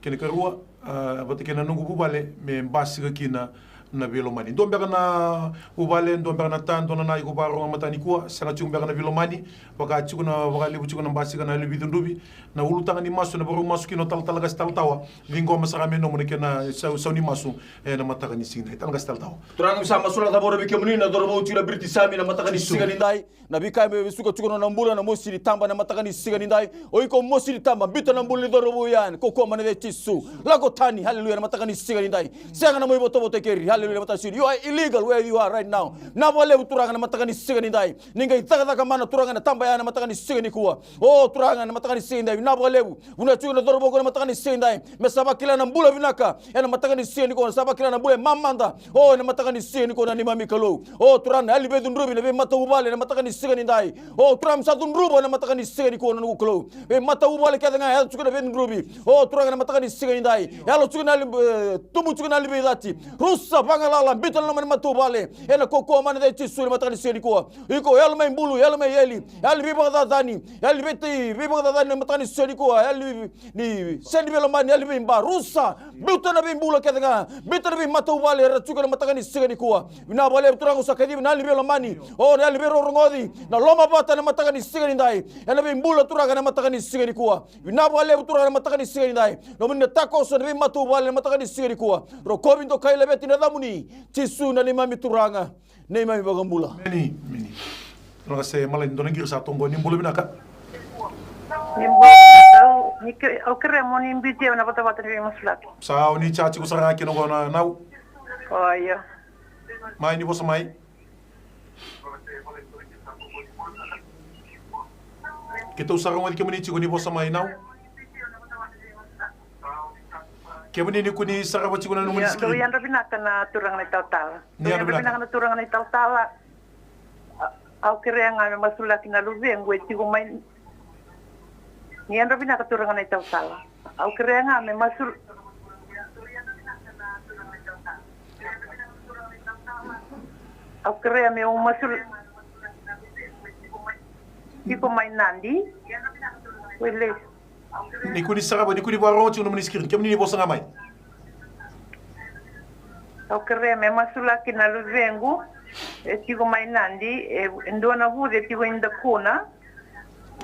Kena karua. A, vata kei na noqu vuvale me basika kina na veilomani. Dua beka na vuvale, dua beka na ta, dua na na iko vakaroga mataka nikua, sega tiko beka na veilomani, vaka tiko na vakalevu tiko na basika na yalo ni veicudruvi, na ulutaga ni masu, na vakarau masu kina o talatala Qase Talatawa, ciqoma sara me nomu na kena sau, sau ni masu, e na mataka ni siga nidai. Tala Qase Talatawa. Turaga mi sa masulaka cavoro vei kemuni na cauravou tiko na Briti Sami na mataka ni siga nidai. Na veika me vesuka tiko na nona bula na mosi ni taba na mataka ni siga nidai. O iko mosi ni taba, biuta na bula ni cauravou ya, kaukaua mai na yaca i Jisu. Lako tani, haleluya, na mataka ni siga nidai. Sega na mai votovoto e keri, haleluya, na mataka ni siga. You are illegal where you are right now. Vinaka vakalevu Turaga na mataka ni siga nidai. Ni qai cakacaka mana Turaga na taba ya na mataka ni siga nikua. O Turaga na mataka ni siga nidai, vinaka vakalevu. Vuna tiko na cauravou ko na mataka ni siga nidai. Me sa vakila na bula vinaka. E na mataka ni siga nikua, sa vakila na bula e mamada. O, e na mataka ni siga nikua na neimami Kalou. O, Turaga na yalo ni veicudruvi, na veimatavuvale, na mataka ni siga nidai. O, Turaga me sa cudruva na mataka ni siga nikua na noqu Kalou. Veimatavuvale kece ga, yaco tiko na veicudruvi. O, Turaga na mataka ni siga nidai. Yalo tiko na yalo, e, tubu tiko na yalo ni veicati. Rusa, vagalala, biuta na loma ni matavuvale. E na kaukaua mai na yaca i Jisu na mataka ni siga nikua. Iko, yalo mai bulu, yalo mai eli. Yalo ni veivakacacani. Yalo ni veitei, veivakacacani na mataka ni siga nikua. Yalo ni ni sega ni veilomani, yalo ni veiba, rusa, biuta na veibula kece ga, biuta na veimatavuvale era tiko na mataka ni siga nikua. Vinaka vakalevu Turaga au sa kacivi na yalo ni veilomani, o na yalo ni veirogorogoci, na lomavata na mataka ni siga nidai, e na veibula Turaga na mataka ni siga nikua. Vinaka vakalevu Turaga na mataka ni siga nidai, nomuni na takoso na veimatavuvale na mataka ni siga nikua. Rokovi, dokai, laveti na yacamuni, Jisu na neimami Turaga. Neimami iVakabula. Emeni, emeni. Tala Qase Malani, dua na qiri sa toqo, ni bula vinaka. Ni bula vinaka, au, ni ke-, au kerea mo ni biuti au na vatavata ni veimasulaki. Sa o ni chachi ko sara kina qo na nau. O, io. Mai ni vosa mai. Keitou sa rogoci kemuni tiko ni vosa mai nau. Kemuni ni kua ni sarava tiko na nomuni screen. Ia, dou yadra vinaka na turaga na italatala. Ni yadra vinaka na turaga na italatala. A-, au kerea ga me masulaki na luvequ e tiko mai. Ni yadra vinaka turaga na italatala. Au kerea ga me masul-, au kerea meu masul-, tiko mai Nadi. Wele. Ni kua ni sarava, ni kua ni vakarorogo tiko na nomuni screen. Kemuni ni vosa ga mai. Au kerea me masulaki na luvequ. E tiko mai Nadi, e dua na vuce e tiko i Dakuna.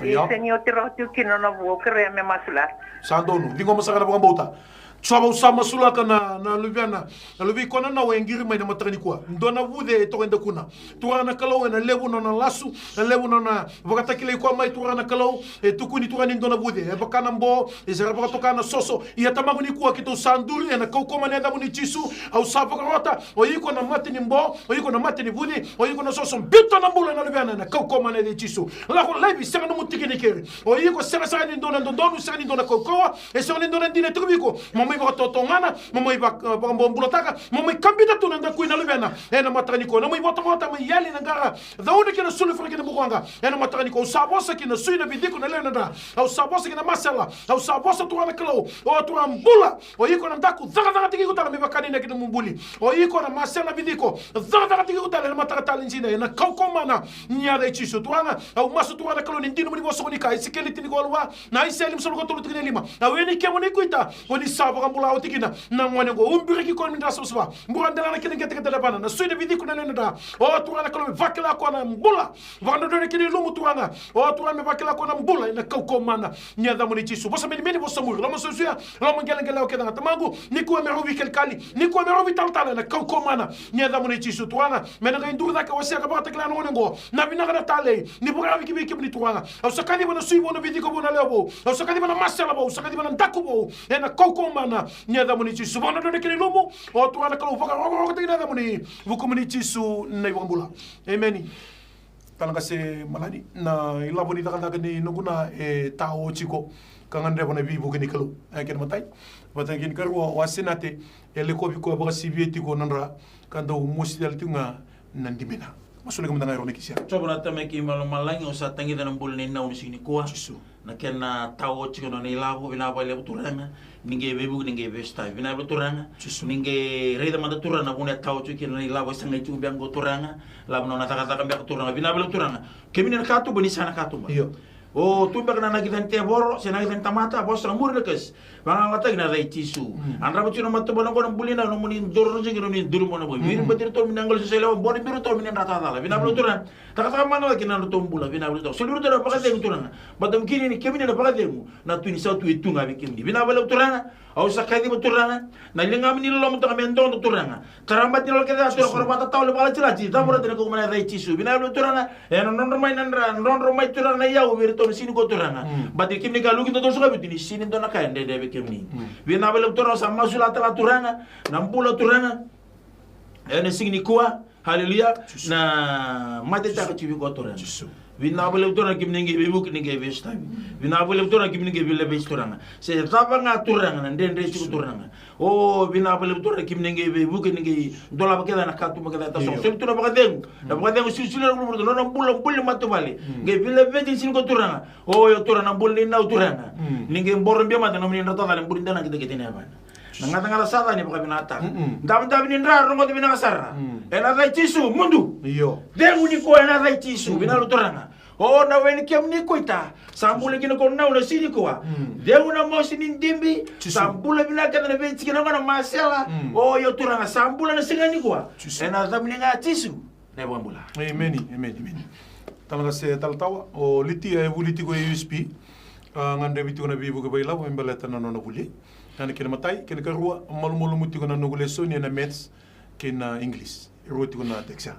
Ia. E sega ni oti rawa tiko kina na vu, au kerea me masulaki. Sa donu, ciqoma sara na vakabauta. Jiova, au sa masulaka na, na luvena, na luvei koya na nau e qiri mai na mataka nikua. Dua na vuce e toka i Dakuna. Turaga na Kalou, ena levu na nona lasu, na levu na nona vakatakilai koya mai, Turaga na Kalou, e tukuni, Turaga, ni dua na vuce e vaka na bo, e sa ra vakatoka na soso. Ia Tamaqu, nikua keitou sa duri ena kaukaua mana ni yacamuni Jisu. Au sa vakarota, o iko na mate ni bo, o iko na mate ni vuce, o iko na soso. Biuta na bula ena luvena ena kaukaua mana ni yaca i Jisu. Lako laivi, sega nomu tiki ni keri. O iko sega sara ni dua na dodonu, sega ni dua na kaukaua, e sega ni dua na dina e tiko vei iko. Mo mai vakatotogana, mo mai vaka, vakabobulataka, mo mai kabita tu na dakui na luvena ena mataka nikua. Na mai votavota, mai yali na qara, cauna kei na sulu fere kei na bukawaqa ena mataka nikua. Au sa vosa ki na sui, na viciku, na lewe, na dra. Au sa vosa ki na masela. Au sa vosa, Turaga na Kalou, o Turaga bula. O iko na daku, cakacakataki iko tale me vaka ni inaki nomu buli. O iko na masela, na viciku, cakacakataki iko tale ena mataka tale ni siga, ena kaukaua mana ni yaca i Jisu. Turaga, au masu, Turaga na Kalou, ni dina nomuni vosa, ko ni kaya, Isikeli tinikawalu va, na Aisea limasagavulu ka tolu, tikina e lima. Au yani kemuni, kuita, ko ni sa vakabula oti kina na gone oqo. Ubiraki koya na nodra savasava, bura delana kei na qeteqete levana, na sui, na viciku, na lewe, na dra. O Turaga na Kalou, me vakila koya na bula, vakadrodroi na kena ilumu, Turaga. O Turaga, me vakila koya na bula ena kaukaua mana ni yacamuni Jisu. Vosa menimeni, vosa muri, loma suisuya, loma qeleqelewa kece ga, Tamaqu, nikua me rau veikalikali, nikua me rau veitalatala ena kaukaua mana ni yacamuni Jisu. Turaga, me na qai duri cake, wasea ka vakatakila na gone oqo na vinaka, na talei ni vakararavi ki vei kemuni, Turaga. Au sa kaciva na sui vou, na viciku vou, na lewe vou. Au sa kaciva na masela vou, au sa kaciva na daku vou ena kaukaua mana ni yacamuni Jisu. Vakadrodroi na kena ilumu, o Turaga na Kalou, vakarokorokotaki na yacamuni, vukumuni Jisu na iVakabula. Emeni. Talaqase Malani, na ilavo ni cakacaka ni noqu na e tao tiko, ka gadreva na veivuke ni Kalou. E kena matai. Vata kei na karua, o Asenate, e lekovi koya vakasivia tiko na dra, ka dau mosi tale tiko ga na dimena. Masulaki mada ga e rua na kisi ya. Jiova na Tamai keimami mai lomalagi, au sa tagica na bula ni nau ni siga nikua. Jisu. Na kena tao tiko na nona ilavo, vinaka vakalevu Turaga, ni qai veivuke, ni qai veisotavi. Vinaka vakalevu Turaga, ni qai raica mada Turaga na vuna e tao tiko kina na ilavo, e sagai tiko beka qo Turaga, lavo na nona cakacaka beka Turaga. Vinaka vakalevu Turaga, kemuni na katuba, ni sa na katuba. Io. O tu beka na nakica ni tevoro, se nakica ni tamata, vosa ga muri na kasi. Vagalalataki ena yaca i Jisu. A drava tiko na matavuvale qo na buli, na nomuni doro tiko, nomuni duru mo na boi. Viri bati iratou nomuni qalo sosoi lewa, boni biri iratou nomuni dra tacala. Vinaka vakalevu Turaga. Cakacaka mana cake na nodratou bula, vinaka vakalevu Turaga. Soli iratou na vakacegu Turaga. Baleta kemuni, kemuni na vakacegu, na Tui ni sautu e tu ga vei kemuni. Vinaka vakalevu Turaga. Au sa kaciva Turaga na ligamuni, loloma toka me dodo Turaga. Tara mate ni lolo kece ya Turaga, ko ra vakatatao, ni vakalatilati, cavuta na kaukaua mana ni yaca i Jisu. Vinaka vakalevu Turaga. Ena drodro mai na dra, drodro mai Turaga na iyau vei iratou na siga nikua Turaga. Baleta kemuni ka luki dodonu saka vitu ni sega ni dua na ka e dredre vei kemuni. Vinaka vakalevu Turaga, au sa masulaka tale Turaga na bula Turaga. Ena siga nikua. Haleluya. Na matetaka tiko vei koya Turaga. Vinaka vakalevu Turaga, kemuni qai veivuke, ni qai veisotavi. Vinaka vakalevu Turaga, kemuni qai veilaveti Turaga. Se cava ga Turaga na dredre tiko Turaga. O, vinaka vakalevu Turaga, kemuni qai veivuke, ni qai dolava kece na katuba kece e tasogo. Soli tu na vakacegu. Na vakacegu silisili na kuluburutu, nona bula, bula ni matavuvale. Qai veilaveti ni siga nikua Turaga. O, io Turaga, na bula ni nau Turaga. Ni qai boro bia mada na nomuni dra tacala, buri dana kitakita ni yavana. Na gacagaca sa ca ni vakavinakataka. Davidavi ni dra, rogoca vinaka sara. Ena yaca i Jisu, mudu. Io. Cegu nikua ena yaca i Jisu, vinaka vakalevu Turaga. O, na we ni kemuni koita, sa bula kina ko nau na siga nikua. Cegu na mosi ni dibi, sa bula vinaka kece na veitiki, na gona masela. O, io Turaga, sa bula na siga nikua. Ena yacamuni ga Jisu na iVakabula. Emeni, emeni, emeni. Talaqase Talatawa, o Litia e vuli tiko e U S P. A gadrevi tiko na veivuke vakailavo me baleta na nona vuli. Na kena matai, kena karua, malumalumu tiko na noqu lesoni ena Maths kei na English. E rua tiko na text ya.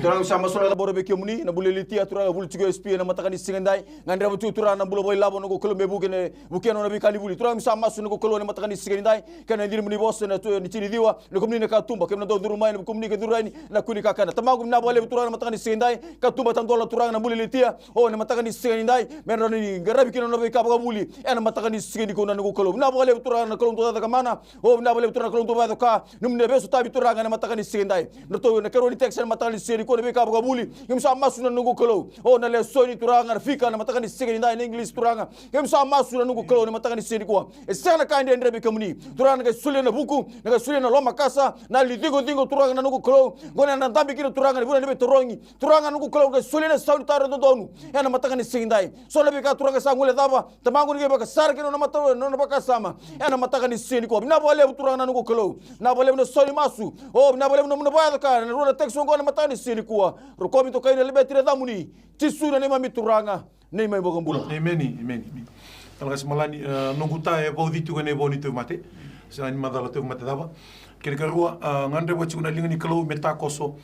Turaga, au sa masulaka, cabora vei kemuni na bula i Litia, Turaga, vuli tiko e U S P ena mataka ni siga edai. Gadreva tiko Turaga na bula vakailavo, noqu Kalou, me vuke na, vukea na nona veika ni vuli. Turaga, au sa masu, noqu Kalou, ena mataka ni siga edai. Kei na dina nomuni vosa na tu ni tinidiwa, na kemuni na katuba, kemuni na dau curu mai, na kemuni ka curu yani, na kua ni kakana. Tamaqu, vinaka vakalevu Turaga ena mataka ni siga edai. Katuba tadola Turaga na bula i Litia. O, ena mataka ni siga edai, me rawa ni qaravi kina na nona veika vakavuli ena mataka ni siga nikua, na noqu Kalou. Vinaka vakalevu Turaga na Kalou dau cakacaka mana. O, vinaka vakalevu Turaga na Kalou dau vakacoka. Nomuni veisotavi Turaga ena mataka ni siga edai. Na tou na karua ni text ena mataka ni siga nikua na veika vakavuli. Keimami sa masu na noqu Kalou. O na lesoni Turaga na fika na mataka ni siga nidai na English Turaga. Keimami sa masu na noqu Kalou na mataka ni siga nikua. E sega na ka e dredre vei kemuni. Turaga na qai solia na vuku, na qai solia na lomakasa, na yali ni ciqociqo Turaga na noqu Kalou. Qo na dabe kina Turaga na vuna ni veitarogi. Turaga na noqu Kalou na qai solia na sau ni taro dodonu. Ena mataka ni siga nidai. So na veika Turaga sa guilecava. Tamaqu ni qai vakasara kina na nona mata, na nona vakasama. Ena mataka ni siga nikua. Vinaka vakalevu Turaga na noqu Kalou. Vinaka vakalevu na sau ni masu. O, vinaka vakalevu na nomuni vakayaco ka. Na rua na text oqo ena mataka ni siga nikua. Rokovi, dokai, laveti ena yacamuni. Jisu na neimami Turaga. Neimami iVakabula. Emeni, emeni, emeni. Tala qase Malani, e, noqu ta e vauci tiko ena ivau ni tauvimate. Sa ni macala tauvimate cava. Kena ikarua, e, gadreva tiko na liga ni Kalou me takoso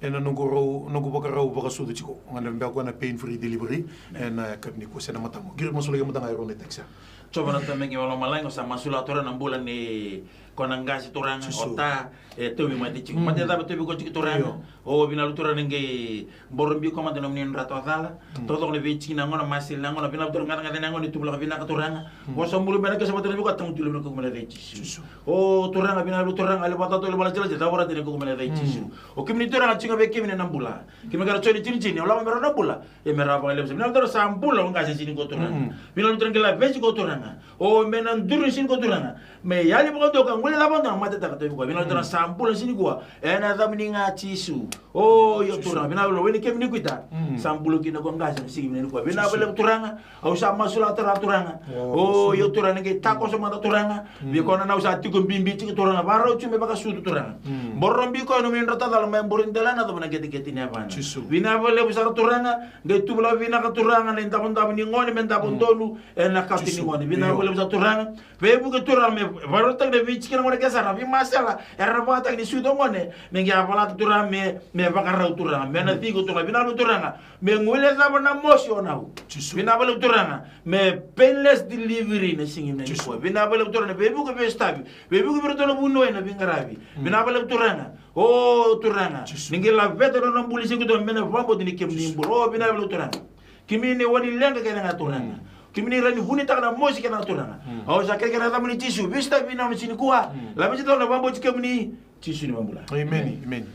ena noqu rau, noqu vakarau vakasucu tiko. Gadreva beka na pain free delivery ena yakavi nikua se na mataqu. Qiri masulaki mada ga e rua na text ya. Jiova na Tamaqu vakalomalagi, au sa masulaka Turaga na bula nei koya na qase Turaga, o ta, e tauvi mate tiko. Mate cava e tauvi koya tiko Turaga? O vinaka vakalevu Turaga ni qai borobi koya mada na nomuni dra tawacala. Tokatoka na veitikina qo, na maseli qo, na vinaka Turaga, gacagaca na qo ni tuvalaka vinaka Turaga. Vosa muri beka na kesa vata na vei koya, tagutu levu ena kaukaua mai na yaca i Jisu. O Turaga vinaka vakalevu Turaga, yali vakatautau, yali vakalatilati, cava rata ena kaukaua mai na yaca i Jisu. O kemuni Turaga, tiko ga vei kemuni na bula. Kemuni kara Joni tinitini, au lako me rau na bula. Ia me rawa vakalevu sara. Vinaka Turaga sa bula o qase siga nikua Turaga. Vinaka Turaga qai laveti koya Turaga. O me na duri siga nikua Turaga. Me yali vakadua ka guilecava dua na matetaka tauvi koya. Vinaka Turaga sa bula siga nikua. Ena yacamuni ga Jisu. O io Turaga. Vinaka vakalevu ni kemuni kuita. Sa bula kina ko qase na siga vinaka nikua. Vinaka vakalevu Turaga. Au sa masulaka Turaga Turaga. O io Turaga ni qai takoso mada Turaga. Vei koya na au sa tiko bibi tiko Turaga. Vakarau tu me vakasucu Turaga. Borobi koya na nomuni dra tawacala mai boro dela na cava na qeteqete ni yavana. Vinaka vakalevu sara Turaga. Qai tuvalaka vinaka Turaga na idavodavo ni gone me davo donu ena kato ni gone. Vinaka vakalevu sara Turaga. Veivuke Turaga me vakarautaki na veitikina gone ke sara, veimasela era vakataki ni sucu o gone. Me qai yavalata Turaga me, me vakarau Turaga. Me na ciko Turaga. Vinaka vakalevu Turaga. Me guilecava na mosi o nau. Vinaka vakalevu Turaga. Me painless delivery na siga vinaka nikua. Vinaka vakalevu Turaga na veivuke veisotavi. Veivuke vei iratou na vuniwai na veiqaravi. Vinaka vakalevu Turaga. O Turaga. Ni qai laveta na nona bula siga nikua me na vakabauta ni kemuni bula. O vinaka vakalevu Turaga. Kemuni na wai ni leqa kece ga Turaga. Kemuni na rawa ni vunitaka na mosi kece ga Turaga. Au sa kerekere ena yacamuni Jisu. Veisotaki vinaka na siga nikua. Laveti tale na vakabauti kemuni. Jisu ni vakabula. Emeni, emeni.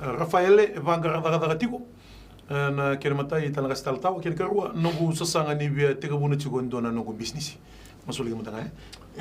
E, Rafaele, e vaqara cakacaka tiko. E, na kena imatai, tala qase Tala Tawa, kena ikarua, noqu sasaga ni via tekivuna tiko e dua na noqu bisinisi. Masulaki mada ga, e.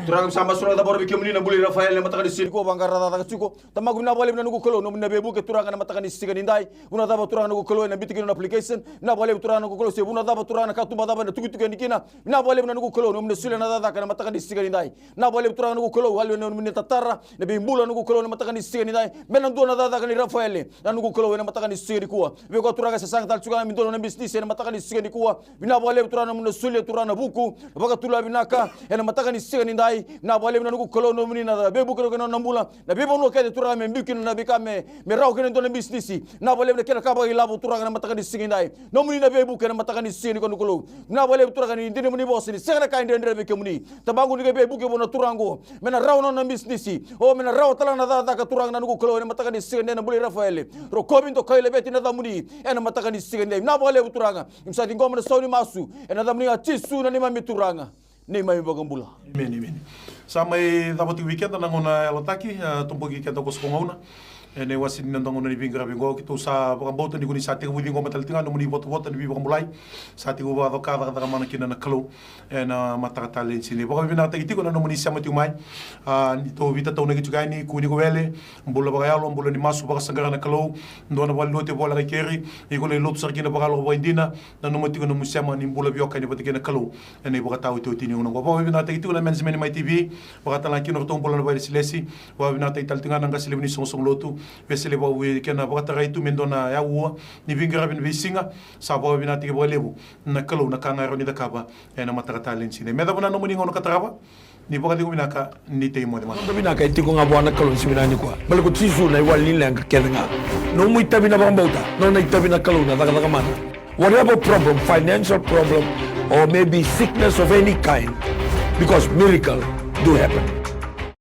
Turaga, sa masulaka cava vei kemuni na bula i Rafaele ena mataka ni siga nikua, vaqara cakacaka tiko. Tamaqu, vinaka vakalevu na noqu Kalou, nomuni na veivuke Turaga ena mataka ni siga nidai. Vuna cava Turaga noqu Kalou ena biuta kina na application. Vinaka vakalevu Turaga noqu Kalou, se vuna cava Turaga na katuba cava ena tukituki yani kina. Vinaka vakalevu na noqu Kalou, nomuni na solia na cakacaka ena mataka ni siga nidai. Vinaka vakalevu Turaga noqu Kalou, yali na nomuni tatara na veibula noqu Kalou ena mataka ni siga nidai. Me na dua na cakacaka nei Rafaele, na noqu Kalou, ena mataka ni siga nikua. Vei koya Turaga e sasaga tale tiko ga me dua na nona bisinisi ena mataka ni siga nikua. Vinaka vakalevu Turaga nomuni na solia Turaga na vuku, vakatulewa vinaka ena mataka ni siga nidai. Vinaka vakalevu na noqu Kalou, nomuni na veivuke na nona bula. Na veivanua kece Turaga me biu kina na veika me, me rawa kina e dua na bisinisi. Vinaka vakalevu na kena ka vakailavo Turaga ena mataka ni siga nidai. Nomuni na veivuke ena mataka ni siga nikua noqu Kalou. Vinaka vakalevu Turaga ni dina nomuni vosa ni sega na ka e dredre vei kemuni. Tamaqu, ni qai veivuke vua na turaga oqo. Me na rawa na nona bisinisi. O me na rawa tale ga na cakacaka Turaga na noqu Kalou ena mataka ni siga nidai ena bula i Rafaele. Rokovi, dokai, laveti ena yacamuni. Ena mataka ni siga nidai. Vinaka vakalevu Turaga. Keimami sa ciqoma na sau ni masu. Ena yacamuni ga Jisu na neimami Turaga. Neimami iVakabula. Emeni, emeni. Sa mai cava tiko vei keda na gauna yalataki, e, toboki keda ko sa ko gauna. Ena iwase ni noda gauna ni veiqaravi oqo, keitou sa vakabauta ni ko ni sa tekivu ciqoma tale tiko ga nomuni votavota ni veivakabulai. Sa tekivu vakacoka cakacaka mana kina na Kalou. Ena mataka talei ni siga. Vakavinavinakataki tiko na nomuni sema tiko mai. A, ni tou veitataunaki tiko yani, kua ni ko wele, bula vakayalo, bula ni masu, vakasaqara na Kalou. Dua na valenilotu e voleka i keri, iko lai lotu sara kina vakayalo vakaidina. Nanuma tiko na nomu sema ni bula veiwekani vata kei na Kalou ena ivakataotioti ni gauna oqo. Vakavinavinakataki tiko na management mai T V, vakatalega kina o ratou bula na vakailesilesi. Vakavinavinakataki tale tiko ga na qase levu ni soqosoqo lotu, Wesele, vakavei kei na vakatarai tu me dua na aua ni veiqaravi ena veisiga. Sa vakavinavinakataki vakalevu na Kalou na ka ga e rawa ni cakava ena mataka talei ni siga. Me yacova na nomuni gauna ka tarava. Ni vakacegu vinaka, ni tei moce mada. Noda vinaka e tiko ga vua na Kalou ni siga vinaka nikua. Baleta ko Jisu na iwali ni leqa kece ga. Nomu itavi na vakabauta, nona itavi na Kalou na cakacaka mana. Whatever problem, financial problem, or maybe sickness of any kind, because miracle do happen.